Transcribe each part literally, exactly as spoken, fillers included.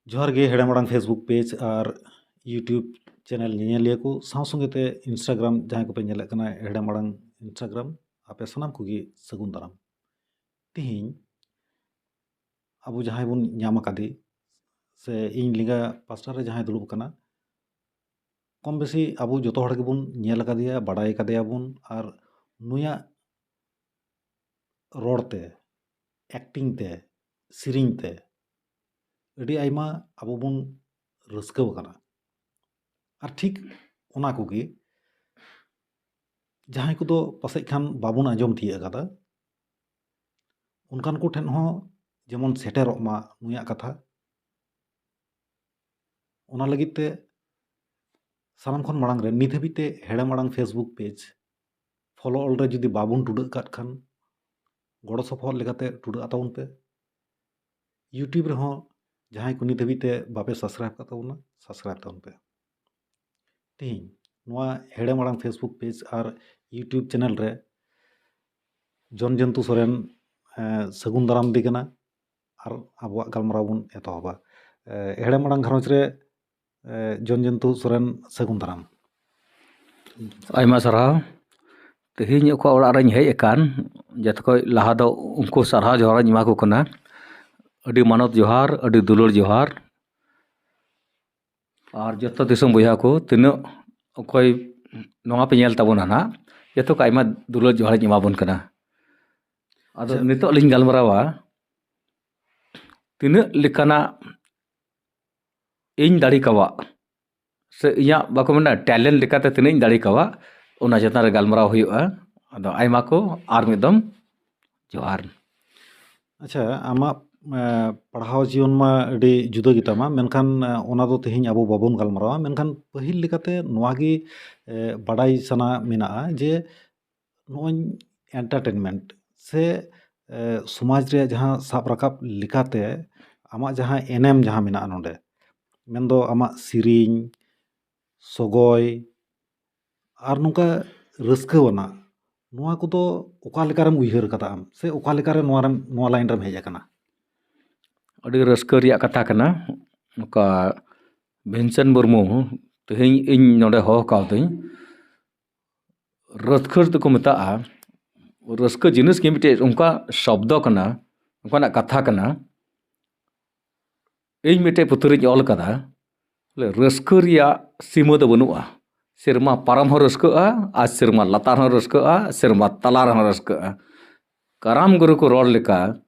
ᱡᱚᱦᱟᱨ ᱜᱮ ᱦᱮᱲᱮᱢ ᱟᱲᱟᱝ Facebook ᱯᱮᱡᱽ ᱟᱨ YouTube ᱪᱮᱱᱮᱞ ᱧᱮᱧᱮᱞᱤᱭᱟᱹ ᱠᱚ, ᱥᱟᱶ ᱥᱚᱸᱜᱮ ᱛᱮ Instagram ᱡᱟᱦᱟᱸᱭ ᱠᱚᱯᱮ ᱧᱮᱞᱮᱫ ᱠᱟᱱᱟ ᱦᱮᱲᱮᱢ ᱟᱲᱟᱝ Instagram, ᱟᱯᱮ ᱥᱟᱱᱟᱢ ᱠᱚᱜᱮ ᱥᱟᱹᱜᱩᱱ ᱫᱟᱨᱟᱢ᱾ ᱛᱤᱦᱤᱧ ᱟᱵᱚ ᱡᱟᱦᱟᱸᱭ ᱵᱚᱱ ᱧᱟᱢ ᱟᱠᱟᱫᱮ ᱥᱮ ᱤᱧ ᱞᱮᱸᱜᱟ ᱯᱟᱥᱴᱟ ᱨᱮ ᱡᱟᱦᱟᱸᱭ ᱫᱩᱲᱩᱵ ᱟᱠᱟᱱᱟ, ᱠᱚᱢ ᱵᱮᱥᱤ ᱟᱵᱚ ᱡᱚᱛᱚ ᱦᱚᱲ ᱜᱮᱵᱚᱱ ᱧᱮᱞ ᱟᱠᱟᱫᱮᱭᱟ, ᱵᱟᱰᱟᱭ ᱟᱠᱟᱫᱮᱭᱟ ᱵᱚᱱ, ᱟᱨ ᱱᱩᱭᱟᱜ ᱨᱚᱲ ᱛᱮ, ᱮᱠᱴᱤᱝ ᱛᱮ, ᱥᱮᱨᱮᱧ ᱛᱮ ᱟᱹᱰᱤ ᱟᱭᱢᱟ ᱟᱵᱚ ᱵᱚᱱ ᱨᱟᱹᱥᱠᱟᱹᱣ ᱟᱠᱟᱱᱟ᱾ ᱟᱨ ᱴᱷᱤᱠ ᱚᱱᱟ ᱠᱚᱜᱮ ᱡᱟᱦᱟᱸᱭ ᱠᱚᱫᱚ ᱯᱟᱥᱮᱡ ᱠᱷᱟᱱ ᱵᱟᱵᱚᱱ ᱟᱸᱡᱚᱢ ᱛᱤᱭᱟᱹᱜ ᱟᱠᱟᱫᱟ, ᱚᱱᱠᱟᱱ ᱠᱚ ᱴᱷᱮᱱ ᱦᱚᱸ ᱡᱮᱢᱚᱱ ᱥᱮᱴᱮᱨᱚᱜ ᱢᱟ ᱱᱩᱭᱟᱜ ᱠᱟᱛᱷᱟ᱾ ᱚᱱᱟ ᱞᱟᱹᱜᱤᱫ ᱛᱮ ᱥᱟᱱᱟᱢ ᱠᱷᱚᱱ ᱢᱟᱲᱟᱝ ᱨᱮ ᱱᱤᱛ ᱦᱟᱹᱵᱤᱡ ᱛᱮ ᱦᱮᱲᱮᱢ ᱟᱲᱟᱝ Facebook ᱯᱮᱡᱽ ᱯᱷᱚᱞᱳ ᱚᱞ ᱨᱮ ᱡᱩᱫᱤ ᱵᱟᱵᱚᱱ ᱴᱩᱰᱟᱹᱜ ᱠᱟᱫ ᱠᱷᱟᱱ, ᱜᱚᱲᱚ ᱥᱚᱯᱚᱦᱚᱫ ᱞᱮᱠᱟᱛᱮ ᱴᱩᱰᱟᱹᱜ ᱛᱟᱵᱚᱱ ᱯᱮ᱾ YouTube ᱨᱮᱦᱚᱸ ᱡᱟᱦᱟᱸᱭ ᱠᱚ ᱱᱤᱛ ᱦᱟᱹᱵᱤᱡ ᱛᱮ ᱵᱟᱯᱮ ᱥᱟᱵᱥᱠᱨᱟᱭᱤᱵ ᱠᱟᱫ ᱛᱟᱵᱚᱱᱟ, ᱥᱟᱵᱥᱠᱨᱟᱭᱤᱵ ᱛᱟᱵᱚᱱ ᱯᱮ᱾ ᱛᱮᱦᱮᱧ ᱱᱚᱣᱟ ᱦᱮᱲᱮᱢ ᱟᱲᱟᱝ Facebook ᱯᱮᱡᱽ ᱟᱨ YouTube ᱪᱮᱱᱮᱞ ᱨᱮ ᱡᱚᱱ ᱡᱚᱱᱛᱩ ᱥᱚᱨᱮᱱ, ᱮ, ᱥᱟᱹᱜᱩᱱ ᱫᱟᱨᱟᱢ ᱫᱮ ᱠᱟᱱᱟ ᱟᱨ ᱟᱵᱚᱣᱟᱜ ᱜᱟᱞᱢᱟᱨᱟᱣ ᱵᱚᱱ ᱮᱛᱚᱦᱚᱵᱟ᱾ ᱮ, ᱦᱮᱲᱮᱢ ᱟᱲᱟᱝ ᱜᱷᱟᱨᱚᱸᱡᱽ ᱨᱮ, ᱮ, ᱡᱚᱱ ᱡᱚᱱᱛᱩ ᱥᱚᱨᱮᱱ, ᱥᱟᱹᱜᱩᱱ ᱫᱟᱨᱟᱢ᱾ ᱟᱭᱢᱟ ᱥᱟᱨᱦᱟᱣ᱾ ᱛᱮᱦᱮᱧ ᱚᱠᱟ ᱚᱲᱟᱜ ᱨᱮᱧ ᱦᱮᱡ ᱟᱠᱟᱱ, ᱡᱚᱛᱚ ᱠᱷᱚᱡ ᱞᱟᱦᱟ ᱫᱚ ᱩᱱᱠᱩ ᱥᱟᱨᱦᱟᱣ ᱡᱚᱦᱟᱨ ᱤᱧ ᱮᱢᱟ ᱠᱚ ᱠᱟᱱᱟ᱾ ᱟᱹᱰᱤ ᱢᱟᱱᱚᱛ ᱡᱚᱦᱟᱨ, ᱟᱹᱰᱤ ᱫᱩᱞᱟᱹᱲ ᱡᱚᱦᱟᱨ᱾ ᱟᱨ ᱡᱚᱛᱚ ᱫᱤᱥᱚᱢ ᱵᱚᱭᱦᱟ ᱠᱚ, ᱛᱤᱱᱟᱹᱜ ᱚᱠᱚᱭ ᱱᱚᱣᱟ ᱯᱮ ᱧᱮᱞ ᱛᱟᱵᱚᱱᱟ ᱱᱟᱦᱟᱜ, ᱡᱚᱛᱚ ᱠᱚ ᱟᱭᱢᱟ ᱫᱩᱞᱟᱹᱲ ᱡᱚᱦᱟᱨ ᱤᱧ ᱮᱢᱟ ᱵᱚᱱ ᱠᱟᱱᱟ᱾ ᱟᱫᱚ ᱟᱪᱪᱷᱟ᱾ ᱱᱤᱛᱚᱜ ᱞᱤᱧ ᱜᱟᱞᱢᱟᱨᱟᱣᱟ, ᱛᱤᱱᱟᱹᱜ ᱞᱮᱠᱟᱱᱟᱜ ᱤᱧ ᱫᱟᱲᱮ ᱠᱟᱣᱟᱜ, ᱥᱮ ᱤᱧᱟᱹᱜ, ᱵᱟᱠᱚ ᱢᱮᱱᱟ, ᱴᱮᱞᱮᱱᱴ ᱞᱮᱠᱟᱛᱮ ᱛᱤᱱᱟᱹᱜ ᱤᱧ ᱫᱟᱲᱮ ᱠᱟᱣᱟᱜ, ᱚᱱᱟ ᱪᱮᱛᱟᱱ ᱨᱮ ᱜᱟᱞᱢᱟᱨᱟᱣ ᱦᱩᱭᱩᱜᱼᱟ᱾ ᱟᱫᱚ ᱟᱭᱢᱟ ᱠᱚ ᱟᱨ ᱢᱤᱫ ᱫᱚᱢ ᱡᱚᱦᱟᱨ᱾ ᱟᱪᱪᱷᱟ, ᱟᱢᱟᱜ, ᱮ, ᱯᱟᱲᱦᱟᱣ ᱡᱤᱭᱚᱱ ᱢᱟ ᱟᱹᱰᱤ ᱡᱩᱫᱟᱹ ᱜᱮᱛᱟᱢᱟ, ᱢᱮᱱᱠᱷᱟᱱ, ᱮ, ᱚᱱᱟ ᱫᱚ ᱛᱮᱦᱮᱧ ᱟᱵᱚ ᱵᱟᱵᱚᱱ ᱜᱟᱞᱢᱟᱨᱟᱣᱟ᱾ ᱢᱮᱱᱠᱷᱟᱱ ᱯᱟᱹᱦᱤᱞ ᱞᱮᱠᱟᱛᱮ ᱱᱚᱣᱟ ᱜᱮ, ᱮ, ᱵᱟᱰᱟᱭ ᱥᱟᱱᱟ ᱢᱮᱱᱟᱜᱼᱟ ᱡᱮ ᱱᱚᱜᱼᱚᱭ entertainment ᱥᱮ, ᱮ, ᱥᱚᱢᱟᱡᱽ ᱨᱮᱭᱟᱜ ᱡᱟᱦᱟᱸ ᱥᱟᱵ ᱨᱟᱠᱟᱵ ᱞᱮᱠᱟᱛᱮ ᱟᱢᱟᱜ ᱡᱟᱦᱟᱸ ᱮᱱᱮᱢ ᱡᱟᱦᱟᱸ ᱢᱮᱱᱟᱜᱼᱟ ᱱᱚᱰᱮ, ᱢᱮᱱᱫᱚ ᱟᱢᱟᱜ ᱥᱮᱨᱮᱧ, ᱥᱚᱜᱚᱭ, ᱟᱨ ᱱᱚᱝᱠᱟ ᱨᱟᱹᱥᱠᱟᱹᱣᱟᱱᱟᱜ, ᱱᱚᱣᱟ ᱠᱚᱫᱚ ᱚᱠᱟ ᱞᱮᱠᱟᱨᱮᱢ ᱩᱭᱦᱟᱹᱨ ᱠᱟᱫᱟ ᱟᱢ, ᱥᱮ ᱚᱠᱟ ᱞᱮᱠᱟᱨᱮ ᱱᱚᱣᱟ ᱨᱮᱢ, ᱱᱚᱣᱟ ᱞᱟᱭᱤᱱ ᱨᱮᱢ ᱦᱮᱡ ᱟᱠᱟᱱᱟ? ᱟᱹᱰᱤ ᱨᱟᱹᱥᱠᱟᱹ ᱨᱮᱭᱟᱜ ᱠᱟᱛᱷᱟ ᱠᱟᱱᱟ᱾ ᱱᱚᱝᱠᱟ ᱵᱷᱤᱱᱥᱮᱱ ᱢᱩᱨᱢᱩ ᱛᱮᱦᱮᱧ ᱤᱧ ᱱᱚᱰᱮ ᱦᱚᱦᱚ ᱠᱟᱣᱫᱟᱹᱧ᱾ ᱨᱟᱹᱥᱠᱟᱹ ᱫᱚᱠᱚ ᱢᱮᱛᱟᱜᱼᱟ, ᱨᱟᱹᱥᱠᱟᱹ ᱡᱤᱱᱤᱥ ᱜᱮ ᱢᱤᱫᱴᱮᱡ ᱚᱱᱠᱟ ᱥᱚᱵᱫᱚ ᱠᱟᱱᱟ, ᱚᱱᱠᱟᱱᱟᱜ ᱠᱟᱛᱷᱟ ᱠᱟᱱᱟ᱾ ᱤᱧ ᱢᱤᱫᱴᱮᱡ ᱯᱩᱛᱷᱤ ᱨᱤᱧ ᱚᱞ ᱠᱟᱫᱟ, ᱵᱚᱞᱮ, ᱨᱟᱹᱥᱠᱟᱹ ᱨᱮᱭᱟᱜ ᱥᱤᱢᱟᱹ ᱫᱚ ᱵᱟᱹᱱᱩᱜᱼᱟ᱾ ᱥᱮᱨᱢᱟ ᱯᱟᱨᱚᱢ ᱦᱚᱸ ᱨᱟᱹᱥᱠᱟᱹᱜᱼᱟ ᱟᱨ ᱥᱮᱨᱢᱟ ᱞᱟᱛᱟᱨ ᱦᱚᱸ ᱨᱟᱹᱥᱠᱟᱹᱜᱼᱟ, ᱥᱮᱨᱢᱟ ᱛᱟᱞᱟ ᱨᱮᱦᱚᱸ ᱨᱟᱹᱥᱠᱟᱹᱜᱼᱟ᱾ ᱠᱟᱨᱟᱢ ᱜᱩᱨᱩ ᱠᱚ ᱨᱚᱲ ᱞᱮᱠᱟ,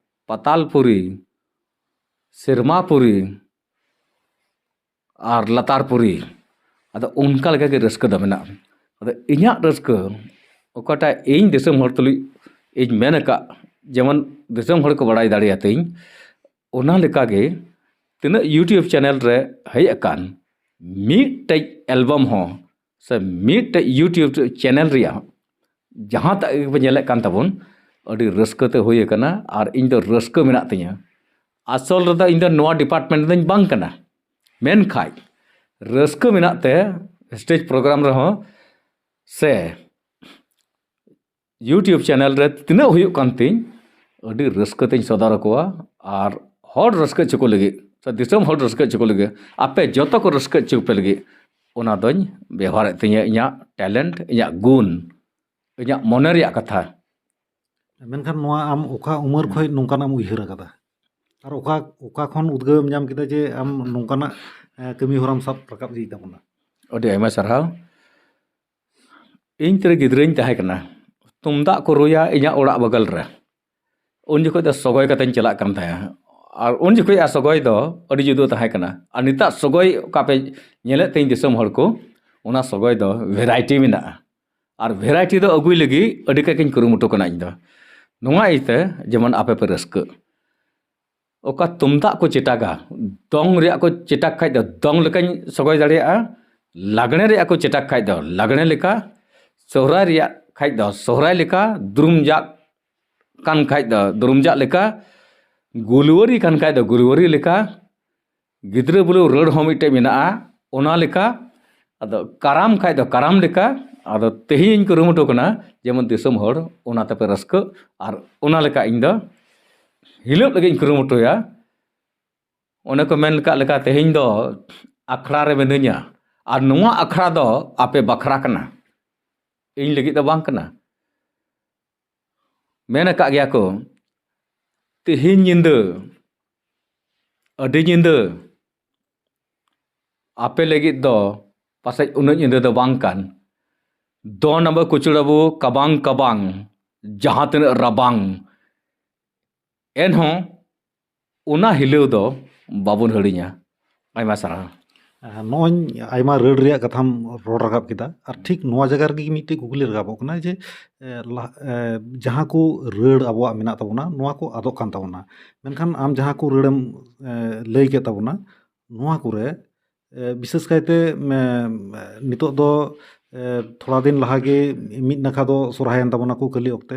ᱯᱟᱛᱟᱞ ᱯᱩᱨᱤ, ᱥᱮᱨᱢᱟ ᱯᱩᱨᱤ ᱟᱨ ᱞᱟᱛᱟᱨ ᱯᱩᱨᱤ, ᱟᱫᱚ ᱚᱱᱠᱟ ᱞᱮᱠᱟᱜᱮ ᱨᱟᱹᱥᱠᱟᱹ ᱫᱚ ᱢᱮᱱᱟᱜᱼᱟ᱾ ᱟᱫᱚ ᱤᱧᱟᱹᱜ ᱨᱟᱹᱥᱠᱟᱹ ᱚᱠᱟᱴᱟᱜ ᱤᱧ ᱫᱤᱥᱚᱢ ᱦᱚᱲ ᱛᱩᱞᱩᱡ ᱤᱧ ᱢᱮᱱ ᱟᱠᱟᱫ, ᱡᱮᱢᱚᱱ ᱫᱤᱥᱚᱢ ᱦᱚᱲ ᱠᱚ ᱵᱟᱲᱟᱭ ᱫᱟᱲᱮᱭᱟᱛᱤᱧ, ᱚᱱᱟ ᱞᱮᱠᱟᱜᱮ ᱛᱤᱱᱟᱹᱜ YouTube ᱪᱮᱱᱮᱞ ᱨᱮ ᱦᱮᱡ ᱟᱠᱟᱱ ᱢᱤᱫᱴᱮᱡ ᱮᱞᱵᱟᱢ ᱦᱚᱸ ᱥᱮ ᱢᱤᱫᱴᱮᱡ YouTube ᱪᱮᱱᱮᱞ ᱨᱮᱭᱟᱜ ᱡᱟᱦᱟᱸᱴᱟᱜ ᱜᱮᱯᱮ ᱧᱮᱞᱮᱫ ᱠᱟᱱ ᱛᱟᱵᱚᱱ, ᱟᱹᱰᱤ ᱨᱟᱹᱥᱠᱟᱹ ᱛᱮ ᱦᱩᱭ ᱟᱠᱟᱱᱟ ᱟᱨ ᱤᱧ ᱫᱚ ᱨᱟᱹᱥᱠᱟᱹ ᱢᱮᱱᱟᱜ ᱛᱤᱧᱟᱹ᱾ ᱟᱥᱚᱞ ᱨᱮᱫᱚ ᱤᱧ ᱫᱚ ᱱᱚᱣᱟ ᱰᱤᱯᱟᱨᱴᱢᱮᱱᱴ ᱫᱚᱧ ᱵᱟᱝ ᱠᱟᱱᱟ, ᱢᱮᱱᱠᱷᱟᱡ ᱨᱟᱹᱥᱠᱟᱹ ᱢᱮᱱᱟᱜ ᱛᱮ ᱥᱴᱮᱡᱽ ᱯᱨᱳᱜᱨᱟᱢ ᱨᱮᱦᱚᱸ ᱥᱮ YouTube ᱪᱮᱱᱮᱞ ᱨᱮ ᱛᱤᱱᱟᱹᱜ ᱦᱩᱭᱩᱜ ᱠᱟᱱ ᱛᱤᱧ, ᱟᱹᱰᱤ ᱨᱟᱹᱥᱠᱟᱹ ᱛᱤᱧ ᱥᱚᱫᱚᱨ ᱟᱠᱚᱣᱟ᱾ ᱟᱨ ᱦᱚᱲ ᱨᱟᱹᱥᱠᱟᱹ ᱦᱚᱪᱚ ᱠᱚ ᱞᱟᱹᱜᱤᱫ ᱥᱮ ᱫᱤᱥᱚᱢ ᱦᱚᱲ ᱨᱟᱹᱥᱠᱟᱹ ᱦᱚᱪᱚ ᱠᱚ ᱞᱟᱹᱜᱤᱫ, ᱟᱯᱮ ᱡᱚᱛᱚ ᱠᱚ ᱨᱟᱹᱥᱠᱟᱹ ᱦᱚᱪᱚ ᱯᱮ ᱞᱟᱹᱜᱤᱫ, ᱚᱱᱟ ᱫᱚᱧ ᱵᱮᱣᱦᱟᱨᱮᱫ ᱛᱤᱧᱟᱹ, ᱤᱧᱟᱹᱜ ᱴᱮᱞᱮᱱᱴ, ᱤᱧᱟᱹᱜ ᱜᱩᱱ, ᱤᱧᱟᱹᱜ ᱢᱚᱱᱮ ᱨᱮᱭᱟᱜ ᱠᱟᱛᱷᱟ᱾ ᱢᱮᱱᱠᱷᱟᱱ ᱱᱚᱣᱟ ᱟᱢ ᱚᱠᱟ ᱩᱢᱮᱨ ᱠᱷᱚᱱ ᱱᱚᱝᱠᱟᱱᱟᱜ ᱮᱢ ᱩᱭᱦᱟᱹᱨ ᱟᱠᱟᱫᱟ? ᱟᱨ ᱚᱠᱟ, ᱚᱠᱟ ᱠᱷᱚᱱ ᱩᱫᱽᱜᱟᱹᱣ ᱮᱢ ᱧᱟᱢ ᱠᱮᱫᱟ ᱡᱮ ᱟᱢ ᱱᱚᱝᱠᱟᱱᱟᱜ, ᱮ, ᱠᱟᱹᱢᱤ ᱦᱚᱨᱟᱢ ᱥᱟᱵ ᱨᱟᱠᱟᱵ ᱤᱫᱤᱭ ᱛᱟᱵᱚᱱᱟ? ᱟᱹᱰᱤ ᱟᱭᱢᱟ ᱥᱟᱨᱦᱟᱣ᱾ ᱤᱧ ᱛᱤᱨᱮ ᱜᱤᱫᱽᱨᱟᱹᱧ ᱛᱟᱦᱮᱸ ᱠᱟᱱᱟ, ᱛᱩᱢᱫᱟᱜ ᱠᱚ ᱨᱩᱭᱟ ᱤᱧᱟᱹᱜ ᱚᱲᱟᱜ ᱵᱟᱜᱟᱞ ᱨᱮ᱾ ᱩᱱ ᱡᱚᱠᱷᱚᱡ ᱫᱚ ᱥᱚᱜᱚᱭ ᱠᱟᱛᱮᱧ ᱪᱟᱞᱟᱜ ᱠᱟᱱ ᱛᱟᱦᱮᱸᱜᱼᱟ᱾ ᱟᱨ ᱩᱱ ᱡᱚᱠᱷᱚᱡ ᱟᱨ ᱥᱚᱜᱚᱭ ᱫᱚ ᱟᱹᱰᱤ ᱡᱩᱫᱟᱹ ᱛᱟᱦᱮᱸ ᱠᱟᱱᱟ᱾ ᱟᱨ ᱱᱤᱛᱟᱜ ᱥᱚᱜᱚᱭ ᱚᱠᱟ ᱯᱮ ᱧᱮᱞᱮᱫ ᱛᱤᱧ ᱫᱤᱥᱚᱢ ᱦᱚᱲ ᱠᱚ, ᱚᱱᱟ ᱥᱚᱜᱚᱭ ᱫᱚ ᱵᱷᱮᱨᱟᱭᱴᱤ ᱢᱮᱱᱟᱜᱼᱟ᱾ ᱟᱨ ᱵᱷᱮᱨᱟᱭᱴᱤ ᱫᱚ ᱟᱹᱜᱩᱭ ᱞᱟᱹᱜᱤᱫ ᱟᱹᱰᱤ ᱠᱟᱡᱟᱠ ᱤᱧ ᱠᱩᱨᱩᱢᱩᱴᱩ ᱠᱟᱱᱟ ᱤᱧ ᱫᱚ᱾ ᱱᱚᱣᱟ ᱤᱭᱟᱹᱛᱮ ᱡᱮᱢᱚᱱ ᱟᱯᱮ ᱯᱮ ᱨᱟᱹᱥᱠᱟᱹᱜ᱾ ᱚᱠᱟ ᱛᱩᱢᱫᱟᱜ ᱠᱚ ᱪᱮᱴᱟᱜᱟ, ᱫᱚᱝ ᱨᱮᱭᱟᱜ ᱠᱚ ᱪᱮᱴᱟᱜ ᱠᱷᱟᱡ ᱫᱚ ᱫᱚᱝ ᱞᱮᱠᱟᱧ ᱥᱚᱜᱚᱭ ᱫᱟᱲᱮᱭᱟᱜᱼᱟ, ᱞᱟᱜᱽᱬᱮ ᱨᱮᱭᱟᱜ ᱠᱚ ᱪᱮᱴᱟᱜ ᱠᱷᱟᱡ ᱫᱚ ᱞᱟᱜᱽᱬᱮ ᱞᱮᱠᱟ, ᱥᱚᱦᱨᱟᱭ ᱨᱮᱭᱟᱜ ᱠᱷᱟᱡ ᱫᱚ ᱥᱚᱦᱨᱟᱭ ᱞᱮᱠᱟ, ᱫᱩᱨᱩᱢ ᱡᱟᱜ ᱠᱟᱱ ᱠᱷᱟᱡ ᱫᱚ ᱫᱩᱨᱩᱢ ᱡᱟᱜ ᱞᱮᱠᱟ, ᱜᱩᱞᱣᱟᱹᱨᱤ ᱠᱟᱱ ᱠᱷᱟᱡ ᱫᱚ ᱜᱩᱞᱣᱟᱹᱨᱤ ᱞᱮᱠᱟ, ᱜᱤᱫᱽᱨᱟᱹ ᱵᱩᱞᱟᱹᱣ ᱨᱟᱹᱲ ᱦᱚᱸ ᱢᱤᱫᱴᱮᱡ ᱢᱮᱱᱟᱜᱼᱟ, ᱚᱱᱟ ᱞᱮᱠᱟ᱾ ᱟᱫᱚ ᱠᱟᱨᱟᱢ ᱠᱷᱟᱡ ᱫᱚ ᱠᱟᱨᱟᱢ ᱞᱮᱠᱟ᱾ ᱟᱫᱚ ᱛᱮᱦᱮᱧ ᱤᱧ ᱠᱩᱨᱩᱢᱩᱴᱩ ᱠᱟᱱᱟ ᱡᱮᱢᱚᱱ ᱫᱤᱥᱚᱢ ᱦᱚᱲ ᱚᱱᱟ ᱛᱮᱯᱮ ᱨᱟᱹᱥᱠᱟᱹᱜ, ᱟᱨ ᱚᱱᱟ ᱞᱮᱠᱟ ᱤᱧ ᱫᱚ ᱦᱤᱞᱟᱹᱜ ᱞᱟᱹᱜᱤᱫ ᱤᱧ ᱠᱩᱨᱩᱢᱩᱴᱩᱭᱟ᱾ ᱚᱱᱮ ᱠᱚ ᱢᱮᱱ ᱞᱮᱠᱟ ᱞᱮᱠᱟ, ᱛᱮᱦᱮᱧ ᱫᱚ ᱟᱠᱷᱲᱟ ᱨᱮ ᱢᱤᱱᱟᱹᱧᱟ, ᱟᱨ ᱱᱚᱣᱟ ᱟᱠᱷᱲᱟ ᱫᱚ ᱟᱯᱮ ᱵᱟᱠᱷᱨᱟ ᱠᱟᱱᱟ, ᱤᱧ ᱞᱟᱹᱜᱤᱫ ᱫᱚ ᱵᱟᱝ ᱠᱟᱱᱟ᱾ ᱢᱮᱱ ᱟᱠᱟᱫ ᱜᱮᱭᱟ ᱠᱚ, ᱛᱮᱦᱮᱧ ᱧᱤᱫᱟᱹ, ᱟᱹᱰᱤ ᱧᱤᱫᱟᱹ ᱟᱯᱮ ᱞᱟᱹᱜᱤᱫ ᱫᱚ ᱯᱟᱥᱮᱡ ᱩᱱᱟᱹᱜ ᱧᱤᱫᱟᱹ ᱫᱚ ᱵᱟᱝ ᱠᱟᱱ᱾ ᱫᱚᱱ ᱟᱵᱚ ᱠᱩᱪᱩᱲ ᱟᱵᱚ ᱠᱟᱵᱟᱝ ᱠᱟᱵᱟᱝ, ᱡᱟᱦᱟᱸ ᱛᱤᱱᱟᱹᱜ ᱨᱟᱵᱟᱝ, ᱮᱱᱦᱚᱸ ᱚᱱᱟ ᱦᱤᱞᱟᱹᱣ ᱫᱚ ᱵᱟᱵᱚᱱ ᱦᱤᱲᱤᱧᱟ᱾ ᱟᱭᱢᱟ ᱥᱟᱨᱦᱟᱣ᱾ ᱱᱚᱜᱼᱚᱭ ᱟᱭᱢᱟ ᱨᱟᱹᱲ ᱨᱮᱭᱟᱜ ᱠᱟᱛᱷᱟᱢ ᱨᱚᱲ ᱨᱟᱠᱟᱵ ᱠᱮᱫᱟ, ᱟᱨ ᱴᱷᱤᱠ ᱱᱚᱣᱟ ᱡᱟᱭᱜᱟ ᱨᱮᱜᱮ ᱢᱤᱫᱴᱮᱡ ᱠᱩᱠᱞᱤ ᱨᱟᱠᱟᱵᱚᱜ ᱠᱟᱱᱟ ᱡᱮ, ᱮ, ᱞᱟᱦ-, ᱮ, ᱡᱟᱦᱟᱸ ᱠᱚ ᱨᱟᱹᱲ ᱟᱵᱚᱣᱟᱜ ᱢᱮᱱᱟᱜ ᱛᱟᱵᱚᱱᱟ, ᱱᱚᱣᱟ ᱠᱚ ᱟᱫᱚᱜ ᱠᱟᱱ ᱛᱟᱵᱚᱱᱟ, ᱢᱮᱱᱠᱷᱟᱱ ᱟᱢ ᱡᱟᱦᱟᱸ ᱠᱚ ᱨᱟᱹᱲᱮᱢ, ᱮ, ᱞᱟᱹᱭ ᱠᱮᱫ ᱛᱟᱵᱚᱱᱟ, ᱱᱚᱣᱟ ᱠᱚᱨᱮ, ᱮ, ᱵᱤᱥᱮᱥ ᱠᱟᱭᱛᱮ, ᱮ, ᱱᱤᱛᱚᱜ ᱫᱚ, ᱮ, ᱛᱷᱚᱲᱟ ᱫᱤᱱ ᱞᱟᱦᱟ ᱜᱮ ᱢᱤᱫ ᱱᱟᱠᱷᱟ ᱫᱚ ᱥᱚᱨᱦᱟᱭᱮᱱ ᱛᱟᱵᱚᱱᱟ ᱠᱚ ᱠᱟᱹᱞᱤ ᱚᱠᱛᱮ,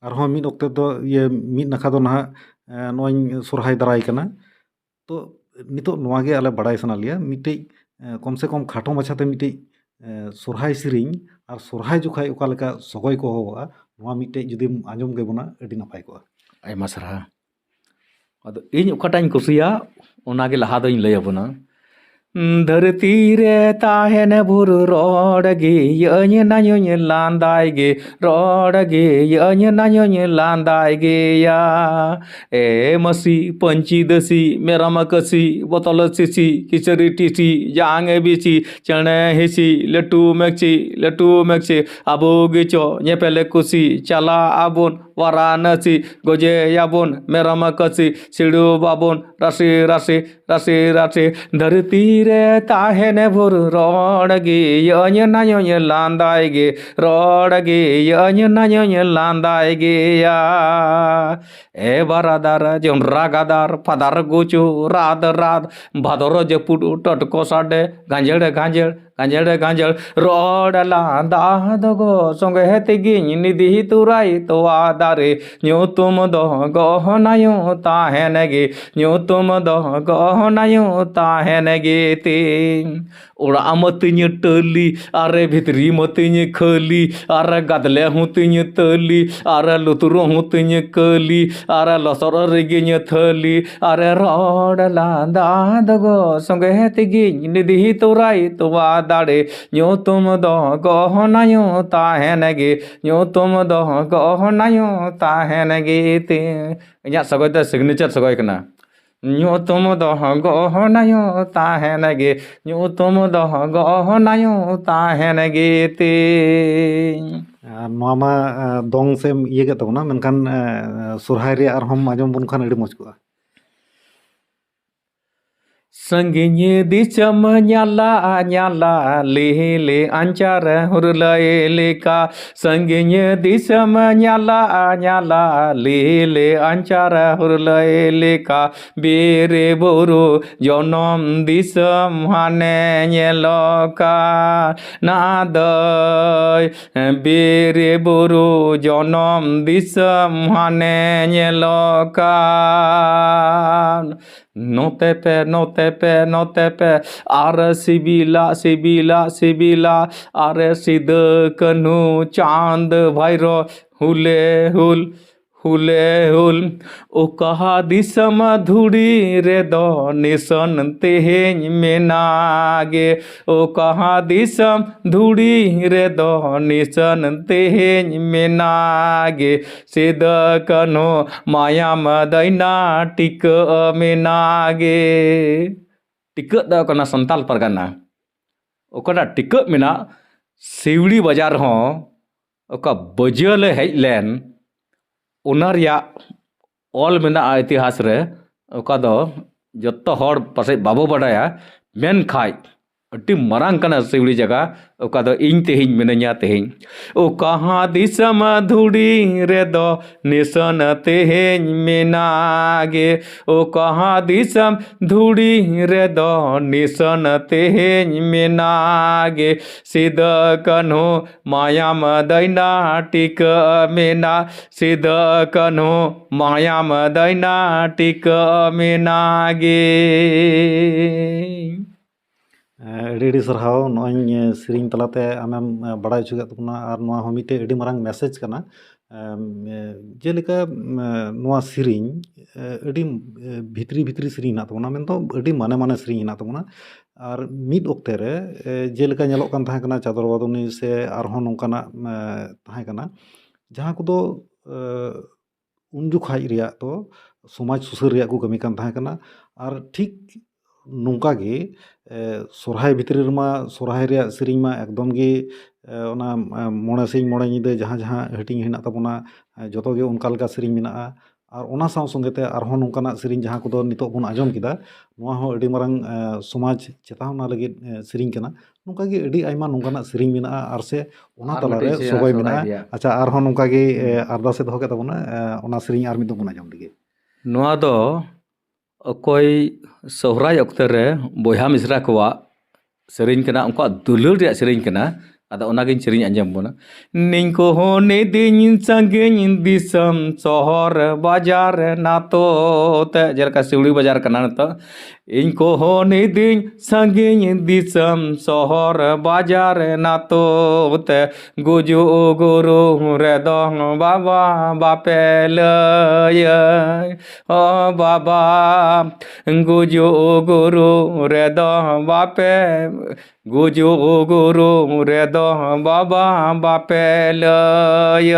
ᱟᱨᱦᱚᱸ ᱢᱤᱫ ᱚᱠᱛᱮ ᱫᱚ, ᱤᱭᱟᱹ, ᱢᱤᱫ ᱱᱟᱠᱷᱟ ᱫᱚ ᱱᱟᱦᱟᱜ, ᱮ, ᱱᱚᱜᱼᱚᱭ ᱥᱚᱨᱦᱟᱭ ᱫᱟᱨᱟᱭ ᱠᱟᱱᱟ᱾ ᱛᱚ, ᱱᱤᱛᱚᱜ ᱱᱚᱣᱟ ᱜᱮ ᱟᱞᱮ ᱵᱟᱲᱟᱭ ᱥᱟᱱᱟ ᱞᱮᱭᱟ, ᱢᱤᱫᱴᱮᱡ, ᱮ, ᱠᱚᱢ ᱥᱮ ᱠᱚᱢ ᱠᱷᱟᱴᱚ ᱢᱟᱪᱷᱟᱛᱮ ᱢᱤᱫᱴᱮᱡ, ᱮ, ᱥᱚᱨᱦᱟᱭ ᱥᱮᱨᱮᱧ ᱟᱨ ᱥᱚᱨᱦᱟᱭ ᱡᱚᱠᱷᱟᱡ ᱚᱠᱟ ᱞᱮᱠᱟ ᱥᱚᱜᱚᱭ ᱠᱚ ᱦᱚᱦᱚᱣᱟᱜᱼᱟ, ᱱᱚᱣᱟ ᱢᱤᱫᱴᱮᱡ ᱡᱩᱫᱤᱢ ᱟᱸᱡᱚᱢ ᱠᱮᱵᱚᱱᱟ, ᱟᱹᱰᱤ ᱱᱟᱯᱟᱭ ᱠᱚᱜᱼᱟ᱾ ᱟᱭᱢᱟ ᱥᱟᱨᱦᱟᱣ᱾ ᱟᱫᱚ ᱤᱧ ᱚᱠᱟᱴᱟᱜ ᱤᱧ ᱠᱩᱥᱤᱭᱟᱜ, ᱚᱱᱟᱜᱮ ᱞᱟᱦᱟ ᱫᱚᱧ ᱞᱟᱹᱭ ᱟᱵᱚᱱᱟ᱾ ᱫᱷᱟᱹᱨᱛᱤ ᱨᱮ ᱛᱟᱦᱮᱱ ᱵᱷᱩᱨ ᱨᱚᱲ ᱜᱮᱭᱟᱹᱧ ᱱᱟᱭᱚᱧ ᱞᱟᱸᱫᱟᱭ ᱜᱮ, ᱨᱚᱲ ᱜᱮᱭᱟᱹᱧ ᱱᱟᱭᱚᱧ ᱞᱟᱸᱫᱟᱭ ᱜᱮᱭᱟ᱾ ᱮ ᱢᱟᱹᱥᱤ ᱯᱟᱹᱧᱪᱤ ᱫᱟᱹᱥᱤ ᱢᱮᱨᱚᱢ ᱠᱟᱹᱥᱤ ᱵᱚᱛᱚᱞ ᱥᱤᱥᱤ ᱠᱤᱥᱟᱹᱨᱤ ᱴᱤᱥᱤ ᱡᱟᱝ ᱵᱤᱥᱤ ᱪᱮᱬᱮ ᱦᱤᱥᱤ ᱞᱟᱹᱴᱩ ᱢᱮᱠᱥᱤ ᱞᱟᱹᱴᱩ ᱢᱮᱠᱥᱤ ᱟᱵᱚ ᱜᱮᱪᱚ ᱧᱮᱯᱮᱞ ᱠᱩᱥᱤ ᱪᱟᱞᱟᱜ ᱟᱵᱚᱱ ᱵᱟᱨᱟᱱᱟᱥᱤ, ᱜᱚᱡᱮᱭᱟᱵᱚᱱ ᱢᱮᱨᱚᱢ ᱠᱟᱹᱥᱤ, ᱥᱤᱲᱩᱵᱟᱵᱚᱱ ᱨᱟᱥᱮ ᱨᱟᱥᱮ, ᱨᱟᱥᱮ ᱨᱟᱥᱮ᱾ ᱫᱷᱟᱹᱨᱛᱤ ᱨᱮ ᱛᱟᱦᱮᱱ ᱵᱷᱳᱨ ᱨᱚᱲ ᱜᱮᱭᱟᱹᱧ ᱱᱟᱭᱚᱧ ᱞᱟᱸᱫᱟᱭ ᱜᱮ, ᱨᱚᱲ ᱜᱮᱭᱟᱹᱧ ᱱᱟᱭᱚᱧ ᱞᱟᱸᱫᱟᱭ ᱜᱮᱭᱟ᱾ ᱮ ᱵᱟᱨᱟᱫᱟᱨ ᱡᱚᱱᱰᱨᱟ ᱜᱟᱫᱟᱨ ᱯᱷᱟᱫᱟᱨ ᱜᱩᱪᱩ ᱨᱟᱫ ᱨᱟᱫ, ᱵᱷᱟᱫᱚᱨ ᱡᱟᱹᱯᱩᱫ ᱴᱚᱴᱠᱚ ᱥᱟᱰᱮ ᱜᱟᱸᱡᱮᱲ ᱜᱟᱸᱡᱮᱲ, ᱟᱸᱡᱮᱲ ᱜᱟᱸᱡᱮᱲ ᱨᱚᱲ ᱞᱟᱸᱫᱟ ᱫᱚᱜᱚ ᱥᱚᱸᱜᱮ ᱛᱮᱜᱮᱧ ᱱᱤᱫᱤ ᱛᱩᱨᱟᱭ ᱛᱚᱣᱟ ᱫᱟᱨᱮ, ᱧᱩᱛᱩᱢ ᱫᱚ ᱜᱚᱦᱚᱱᱟᱭᱩ ᱛᱟᱦᱮᱱ ᱜᱮ, ᱧᱩᱛᱩᱢ ᱫᱚ ᱜᱚᱦᱚᱱᱟᱭᱩ ᱛᱟᱦᱮᱱ ᱜᱮ ᱛᱤᱧ᱾ ᱚᱲᱟᱜ ᱢᱟᱹᱛᱤᱧ ᱴᱟᱹᱞᱤ, ᱟᱨ ᱵᱷᱤᱛᱨᱤ ᱢᱟᱹᱛᱤᱧ ᱠᱷᱟᱹᱞᱤ, ᱟᱨ ᱜᱟᱫᱞᱮ ᱦᱚᱸᱛᱤᱧ ᱛᱟᱹᱞᱤ, ᱟᱨ ᱞᱩᱛᱩᱨ ᱦᱚᱸᱛᱤᱧ ᱠᱟᱹᱞᱤ, ᱟᱨ ᱞᱚᱥᱚᱫ ᱨᱮᱜᱮᱧ ᱛᱷᱟᱹᱞᱤ, ᱟᱨ ᱨᱚᱲ ᱞᱟᱸᱫᱟ ᱫᱚᱜᱚ ᱥᱚᱸᱜᱮ ᱛᱮᱜᱮᱧ ᱱᱤᱫᱤ ᱛᱚᱨᱟᱭ ᱛᱚᱣᱟ ᱫᱟᱲᱮ, ᱧᱩᱛᱩᱢ ᱫᱚ ᱜᱚᱦᱚᱱᱟᱭᱩ ᱛᱟᱦᱮᱱ ᱜᱮ, ᱧᱩᱛᱩᱢ ᱫᱚ ᱜᱚᱦᱚᱱᱟᱭᱩ ᱛᱟᱦᱮᱱ ᱜᱮ ᱛᱤᱧ᱾ ᱤᱧᱟᱹᱜ ᱥᱚᱜᱚᱭ ᱫᱚ signature ᱥᱚᱜᱚᱭ ᱠᱟᱱᱟ᱾ ᱧᱩᱛᱩᱢ ᱫᱚ ᱜᱚᱦᱚᱱᱟᱭᱩ ᱛᱟᱦᱮᱱ ᱜᱮ, ᱧᱩᱛᱩᱢ ᱫᱚ ᱜᱚᱦᱚᱱᱟᱭᱩ ᱛᱟᱦᱮᱱ ᱜᱮ ᱛᱤᱧ᱾ ᱟᱨ ᱱᱚᱣᱟ ᱢᱟ, ᱟ, ᱫᱚᱝ ᱥᱮ ᱮᱢ ᱤᱭᱟᱹ ᱠᱮᱫ ᱛᱟᱵᱚᱱᱟ, ᱢᱮᱱᱠᱷᱟᱱ, ᱟ, ᱥᱚᱨᱦᱟᱭ ᱨᱮᱭᱟᱜ ᱟᱨᱦᱚᱸᱢ ᱟᱸᱡᱚᱢ ᱵᱚᱱ ᱠᱷᱟᱱ ᱟᱹᱰᱤ ᱢᱚᱡᱽ ᱠᱚᱜᱼᱟ᱾ ᱥᱟᱺᱜᱤᱧ ᱫᱤᱥᱚᱢ ᱧᱟᱞᱟ ᱧᱟᱞᱟ ᱞᱤᱞᱤ ᱟᱧᱪᱟᱨ ᱦᱩᱨᱞᱟᱹᱭ ᱞᱮᱠᱟ, ᱥᱟᱺᱜᱤᱧ ᱫᱤᱥᱚᱢ ᱧᱟᱞᱟ ᱧᱟᱞᱟ ᱞᱤᱞᱤ ᱟᱧᱪᱟᱨ ᱦᱩᱨᱞᱟᱹᱭ ᱞᱮᱠᱟ, ᱵᱤᱨ ᱵᱩᱨᱩ ᱡᱚᱱᱚᱢ ᱫᱤᱥᱚᱢ ᱦᱟᱱᱮ ᱧᱮᱞᱚᱜ ᱠᱟᱱᱟ ᱫᱟᱹᱭ, ᱵᱤᱨ ᱵᱩᱨᱩ ᱡᱚᱱᱚᱢ ᱫᱤᱥᱚᱢ ᱦᱟᱱᱮ ᱧᱮᱞᱚᱜ ᱠᱟᱱ᱾ ᱱᱚᱛᱮ ᱯᱮ, ᱱᱚᱛᱮ ᱯᱮ, ᱱᱚᱛᱮ ᱯᱮ, ᱟᱨ ᱥᱤᱵᱤᱞᱟ, ᱥᱤᱵᱤᱞᱟ, ᱥᱤᱵᱤᱞᱟ, ᱟᱨ ᱥᱤᱫᱟᱹ ᱠᱟᱹᱱᱦᱩ ᱪᱟᱸᱫ ᱵᱷᱟᱭᱨᱚ ᱦᱩᱞᱮ ᱦᱩᱞ, ᱦᱩᱞᱮ ᱦᱩᱞ᱾ ᱚᱠᱟ ᱫᱤᱥᱚᱢ ᱫᱷᱩᱲᱤ ᱨᱮᱫᱚ ᱱᱤᱥᱟᱹᱱ ᱛᱮᱦᱮᱧ ᱢᱮᱱᱟᱜ ᱜᱮ, ᱚᱠᱟ ᱫᱤᱥᱚᱢ ᱫᱷᱩᱲᱤ ᱨᱮᱫᱚ ᱱᱤᱥᱟᱹᱱ ᱛᱮᱦᱮᱧ ᱢᱮᱱᱟᱜ ᱜᱮ, ᱥᱤᱫᱟᱹ ᱠᱟᱹᱱᱦᱩ ᱢᱟᱭᱟᱢ ᱫᱟᱹᱭᱱᱟ ᱴᱤᱠᱟᱹᱜ ᱢᱮᱱᱟᱜ ᱜᱮ᱾ ᱴᱤᱠᱟᱹᱜ ᱫᱚ ᱠᱟᱱᱟ ᱥᱟᱱᱛᱟᱞ ᱯᱟᱨᱜᱟᱱᱟ᱾ ᱚᱠᱟᱴᱟᱜ ᱴᱤᱠᱟᱹᱜ ᱢᱮᱱᱟᱜ ᱥᱤᱣᱲᱤ ᱵᱟᱡᱟᱨ ᱦᱚᱸ ᱚᱠᱟ ᱵᱟᱹᱡᱟᱹᱞᱮ ᱦᱮᱡ ᱞᱮᱱ, ᱚᱱᱟ ᱨᱮᱭᱟᱜ ᱚᱞ ᱢᱮᱱᱟᱜᱼᱟ ᱤᱛᱤᱦᱟᱥ ᱨᱮ, ᱚᱠᱟ ᱫᱚ ᱡᱚᱛᱚ ᱦᱚᱲ ᱯᱟᱥᱮᱡ ᱵᱟᱵᱚ ᱵᱟᱰᱟᱭᱟ᱾ ᱢᱮᱱᱠᱷᱟᱡ ᱟᱹᱰᱤ ᱢᱟᱨᱟᱝ ᱠᱟᱱᱟ ᱥᱤᱣᱲᱤ ᱡᱟᱭᱜᱟ, ᱚᱠᱟ ᱫᱚ ᱤᱧ ᱛᱮᱦᱮᱧ ᱢᱤᱱᱟᱹᱧᱟ ᱛᱮᱦᱮᱧ᱾ ᱚᱠᱟ ᱫᱤᱥᱚᱢ ᱫᱷᱩᱲᱤ ᱨᱮᱫᱚ ᱱᱤᱥᱟᱹᱱ ᱛᱮᱦᱮᱧ ᱢᱮᱱᱟᱜ ᱜᱮ, ᱚᱠᱟ ᱫᱤᱥᱚᱢ ᱫᱷᱩᱲᱤ ᱨᱮᱫᱚ ᱱᱤᱥᱟᱹᱱ ᱛᱮᱦᱮᱧ ᱢᱮᱱᱟᱜ ᱜᱮ᱾ ᱥᱤᱫᱟᱹ ᱠᱟᱹᱱᱦᱩ ᱢᱟᱭᱟᱢ ᱫᱟᱹᱭᱱᱟ ᱴᱤᱠᱟᱹ ᱢᱮᱱᱟᱜ, ᱥᱤᱫᱟᱹ ᱠᱟᱹᱱᱦᱩ ᱢᱟᱭᱟᱢ ᱫᱟᱹᱭᱱᱟ ᱴᱤᱠᱟᱹ ᱢᱮᱱᱟᱜ ᱜᱮ᱾ ᱟᱹᱰᱤ ᱟᱹᱰᱤ ᱥᱟᱨᱦᱟᱣ, ᱱᱚᱜᱼᱚᱭ ᱥᱮᱨᱮᱧ ᱛᱟᱞᱟᱛᱮ ᱟᱢᱮᱢ ᱵᱟᱲᱟᱭ ᱦᱚᱪᱚ ᱠᱮᱫ ᱵᱚᱱᱟ, ᱟᱨ ᱱᱚᱣᱟ ᱦᱚᱸ ᱢᱤᱫᱴᱮᱡ ᱟᱹᱰᱤ ᱢᱟᱨᱟᱝ ᱢᱮᱥᱮᱡᱽ ᱠᱟᱱᱟ᱾ ᱮᱢ, ᱮ, ᱡᱮᱞᱮᱠᱟ, ᱮᱢ, ᱱᱚᱣᱟ ᱥᱮᱨᱮᱧ, ᱮ, ᱟᱹᱰᱤ, ᱮ, ᱵᱷᱤᱛᱨᱤ ᱵᱷᱤᱛᱨᱤ ᱥᱮᱨᱮᱧ ᱦᱮᱱᱟᱜ ᱛᱟᱵᱚᱱᱟ, ᱢᱮᱱᱫᱚ ᱟᱹᱰᱤ ᱢᱟᱱᱮ ᱢᱟᱱᱮ ᱥᱮᱨᱮᱧ ᱦᱮᱱᱟᱜ ᱛᱟᱵᱚᱱᱟ᱾ ᱟᱨ ᱢᱤᱫ ᱚᱠᱛᱮ ᱨᱮ, ᱮ, ᱡᱮᱞᱮᱠᱟ ᱧᱮᱞᱚᱜ ᱠᱟᱱ ᱛᱟᱦᱮᱸ ᱠᱟᱱᱟ, ᱪᱟᱫᱚᱨ ᱵᱟᱫᱚᱱᱤ ᱥᱮ ᱟᱨᱦᱚᱸ ᱱᱚᱝᱠᱟᱱᱟᱜ, ᱮ, ᱛᱟᱦᱮᱸ ᱠᱟᱱᱟ, ᱡᱟᱦᱟᱸ ᱠᱚᱫᱚ, ᱮ, ᱩᱱ ᱡᱚᱠᱷᱟᱡ ᱨᱮᱭᱟᱜ ᱫᱚ ᱥᱚᱢᱟᱡᱽ ᱥᱩᱥᱟᱹᱨ ᱨᱮᱭᱟᱜ ᱠᱚ ᱠᱟᱹᱢᱤ ᱠᱟᱱ ᱛᱟᱦᱮᱸ ᱠᱟᱱᱟ᱾ ᱟᱨ ᱴᱷᱤᱠ ᱱᱚᱝᱠᱟ ᱜᱮ, ᱮ, ᱥᱚᱨᱦᱟᱭ ᱵᱷᱤᱛᱨᱤ ᱨᱮᱢᱟ, ᱥᱚᱨᱦᱟᱭ ᱨᱮᱭᱟᱜ ᱥᱮᱨᱮᱧ ᱢᱟ ᱮᱠᱫᱚᱢ ᱜᱮ, ᱮ, ᱚᱱᱟ, ᱮ, ᱢᱚᱬᱮ ᱥᱤᱧ ᱢᱚᱬᱮ ᱧᱤᱫᱟᱹ ᱡᱟᱦᱟᱸ ᱡᱟᱦᱟᱸ ᱦᱟᱹᱴᱤᱧ ᱦᱮᱱᱟᱜ ᱛᱟᱵᱚᱱᱟ, ᱮ, ᱡᱚᱛᱚ ᱜᱮ ᱚᱱᱠᱟ ᱞᱮᱠᱟ ᱥᱮᱨᱮᱧ ᱢᱮᱱᱟᱜᱼᱟ᱾ ᱟᱨ ᱚᱱᱟ ᱥᱟᱶ ᱥᱚᱸᱜᱮ ᱛᱮ ᱟᱨᱦᱚᱸ ᱱᱚᱝᱠᱟᱱᱟᱜ ᱥᱮᱨᱮᱧ ᱡᱟᱦᱟᱸ ᱠᱚᱫᱚ ᱱᱤᱛᱚᱜ ᱵᱚᱱ ᱟᱸᱡᱚᱢ ᱠᱮᱫᱟ, ᱱᱚᱣᱟ ᱦᱚᱸ ᱟᱹᱰᱤ ᱢᱟᱨᱟᱝ, ᱮ, ᱥᱚᱢᱟᱡᱽ ᱪᱮᱛᱟᱣᱱᱟ ᱞᱟᱹᱜᱤᱫ, ᱮ, ᱥᱮᱨᱮᱧ ᱠᱟᱱᱟ᱾ ᱱᱚᱝᱠᱟ ᱜᱮ ᱟᱹᱰᱤ ᱟᱭᱢᱟ ᱱᱚᱝᱠᱟᱱᱟᱜ ᱥᱮᱨᱮᱧ ᱢᱮᱱᱟᱜᱼᱟ, ᱟᱨ ᱥᱮ ᱚᱱᱟ ᱟᱨ ᱛᱟᱞᱟᱨᱮ ᱢᱤᱫᱴᱮᱡ ᱥᱮᱨᱮᱧ ᱥᱚᱜᱚᱭ ᱥᱚᱨᱦᱟᱭ ᱢᱮᱱᱟᱜᱼᱟ᱾ ᱨᱮᱭᱟᱜ᱾ ᱟᱪᱪᱷᱟ, ᱟᱨᱦᱚᱸ ᱱᱚᱝᱠᱟ ᱜᱮ, ᱮ, ᱦᱩᱸ᱾ ᱟᱨᱫᱟᱥ ᱮ ᱫᱚᱦᱚ ᱠᱮᱫ ᱛᱟᱵᱚᱱᱟ, ᱮ, ᱚᱱᱟ ᱥᱮᱨᱮᱧ ᱟᱨ ᱢᱤᱫ ᱫᱚᱢ ᱵᱚᱱ ᱟᱸᱡᱚᱢ ᱞᱮᱜᱮ᱾ ᱱᱚᱣᱟ ᱫᱚ ᱚᱠᱚᱭ ᱥᱚᱦᱨᱟᱭ ᱚᱠᱛᱮ ᱨᱮ ᱵᱚᱭᱦᱟ ᱢᱤᱥᱨᱟ ᱠᱚᱣᱟᱜ ᱥᱮᱨᱮᱧ ᱠᱟᱱᱟ, ᱩᱱᱠᱩᱣᱟᱜ ᱫᱩᱞᱟᱹᱲ ᱨᱮᱭᱟᱜ ᱥᱮᱨᱮᱧ ᱠᱟᱱᱟ᱾ ᱟᱫᱚ ᱚᱱᱟᱜᱤᱧ ᱥᱮᱨᱮᱧ ᱟᱸᱡᱚᱢ ᱵᱚᱱᱟ᱾ ᱱᱤᱧ ᱠᱚᱦᱚᱸ ᱱᱤᱫᱤᱧ ᱥᱟᱺᱜᱤᱧ ᱫᱤᱥᱚᱢ ᱥᱚᱦᱚᱨ ᱵᱟᱡᱟᱨ ᱱᱟᱛᱚ ᱛᱮ, ᱡᱮᱞᱮᱠᱟ ᱥᱤᱣᱲᱤ ᱵᱟᱡᱟᱨ ᱠᱟᱱᱟ ᱱᱤᱛᱚᱜ᱾ ᱤᱧ ᱠᱚᱦᱚᱸ ᱱᱤᱫᱤᱧ ᱥᱟᱺᱜᱤᱧ ᱫᱤᱥᱚᱢ ᱥᱚᱦᱚᱨ ᱵᱟᱡᱟᱨ ᱱᱟᱛᱚ ᱛᱮ, ᱜᱩᱡᱩᱜ ᱜᱩᱨᱩ ᱨᱮᱫᱚ ᱵᱟᱵᱟ ᱵᱟᱯᱮ ᱞᱟᱹᱭᱟᱹᱧ, ᱚ ᱵᱟᱵᱟ, ᱜᱩᱡᱩᱜ ᱜᱩᱨᱩ ᱨᱮᱫᱚ ᱵᱟᱯᱮ, ᱜᱩᱡᱩᱜ ᱜᱩᱨᱩ ᱨᱮᱫᱚ ᱵᱟᱵᱟ ᱵᱟᱯᱮ ᱞᱟᱹᱭᱟᱹᱧ᱾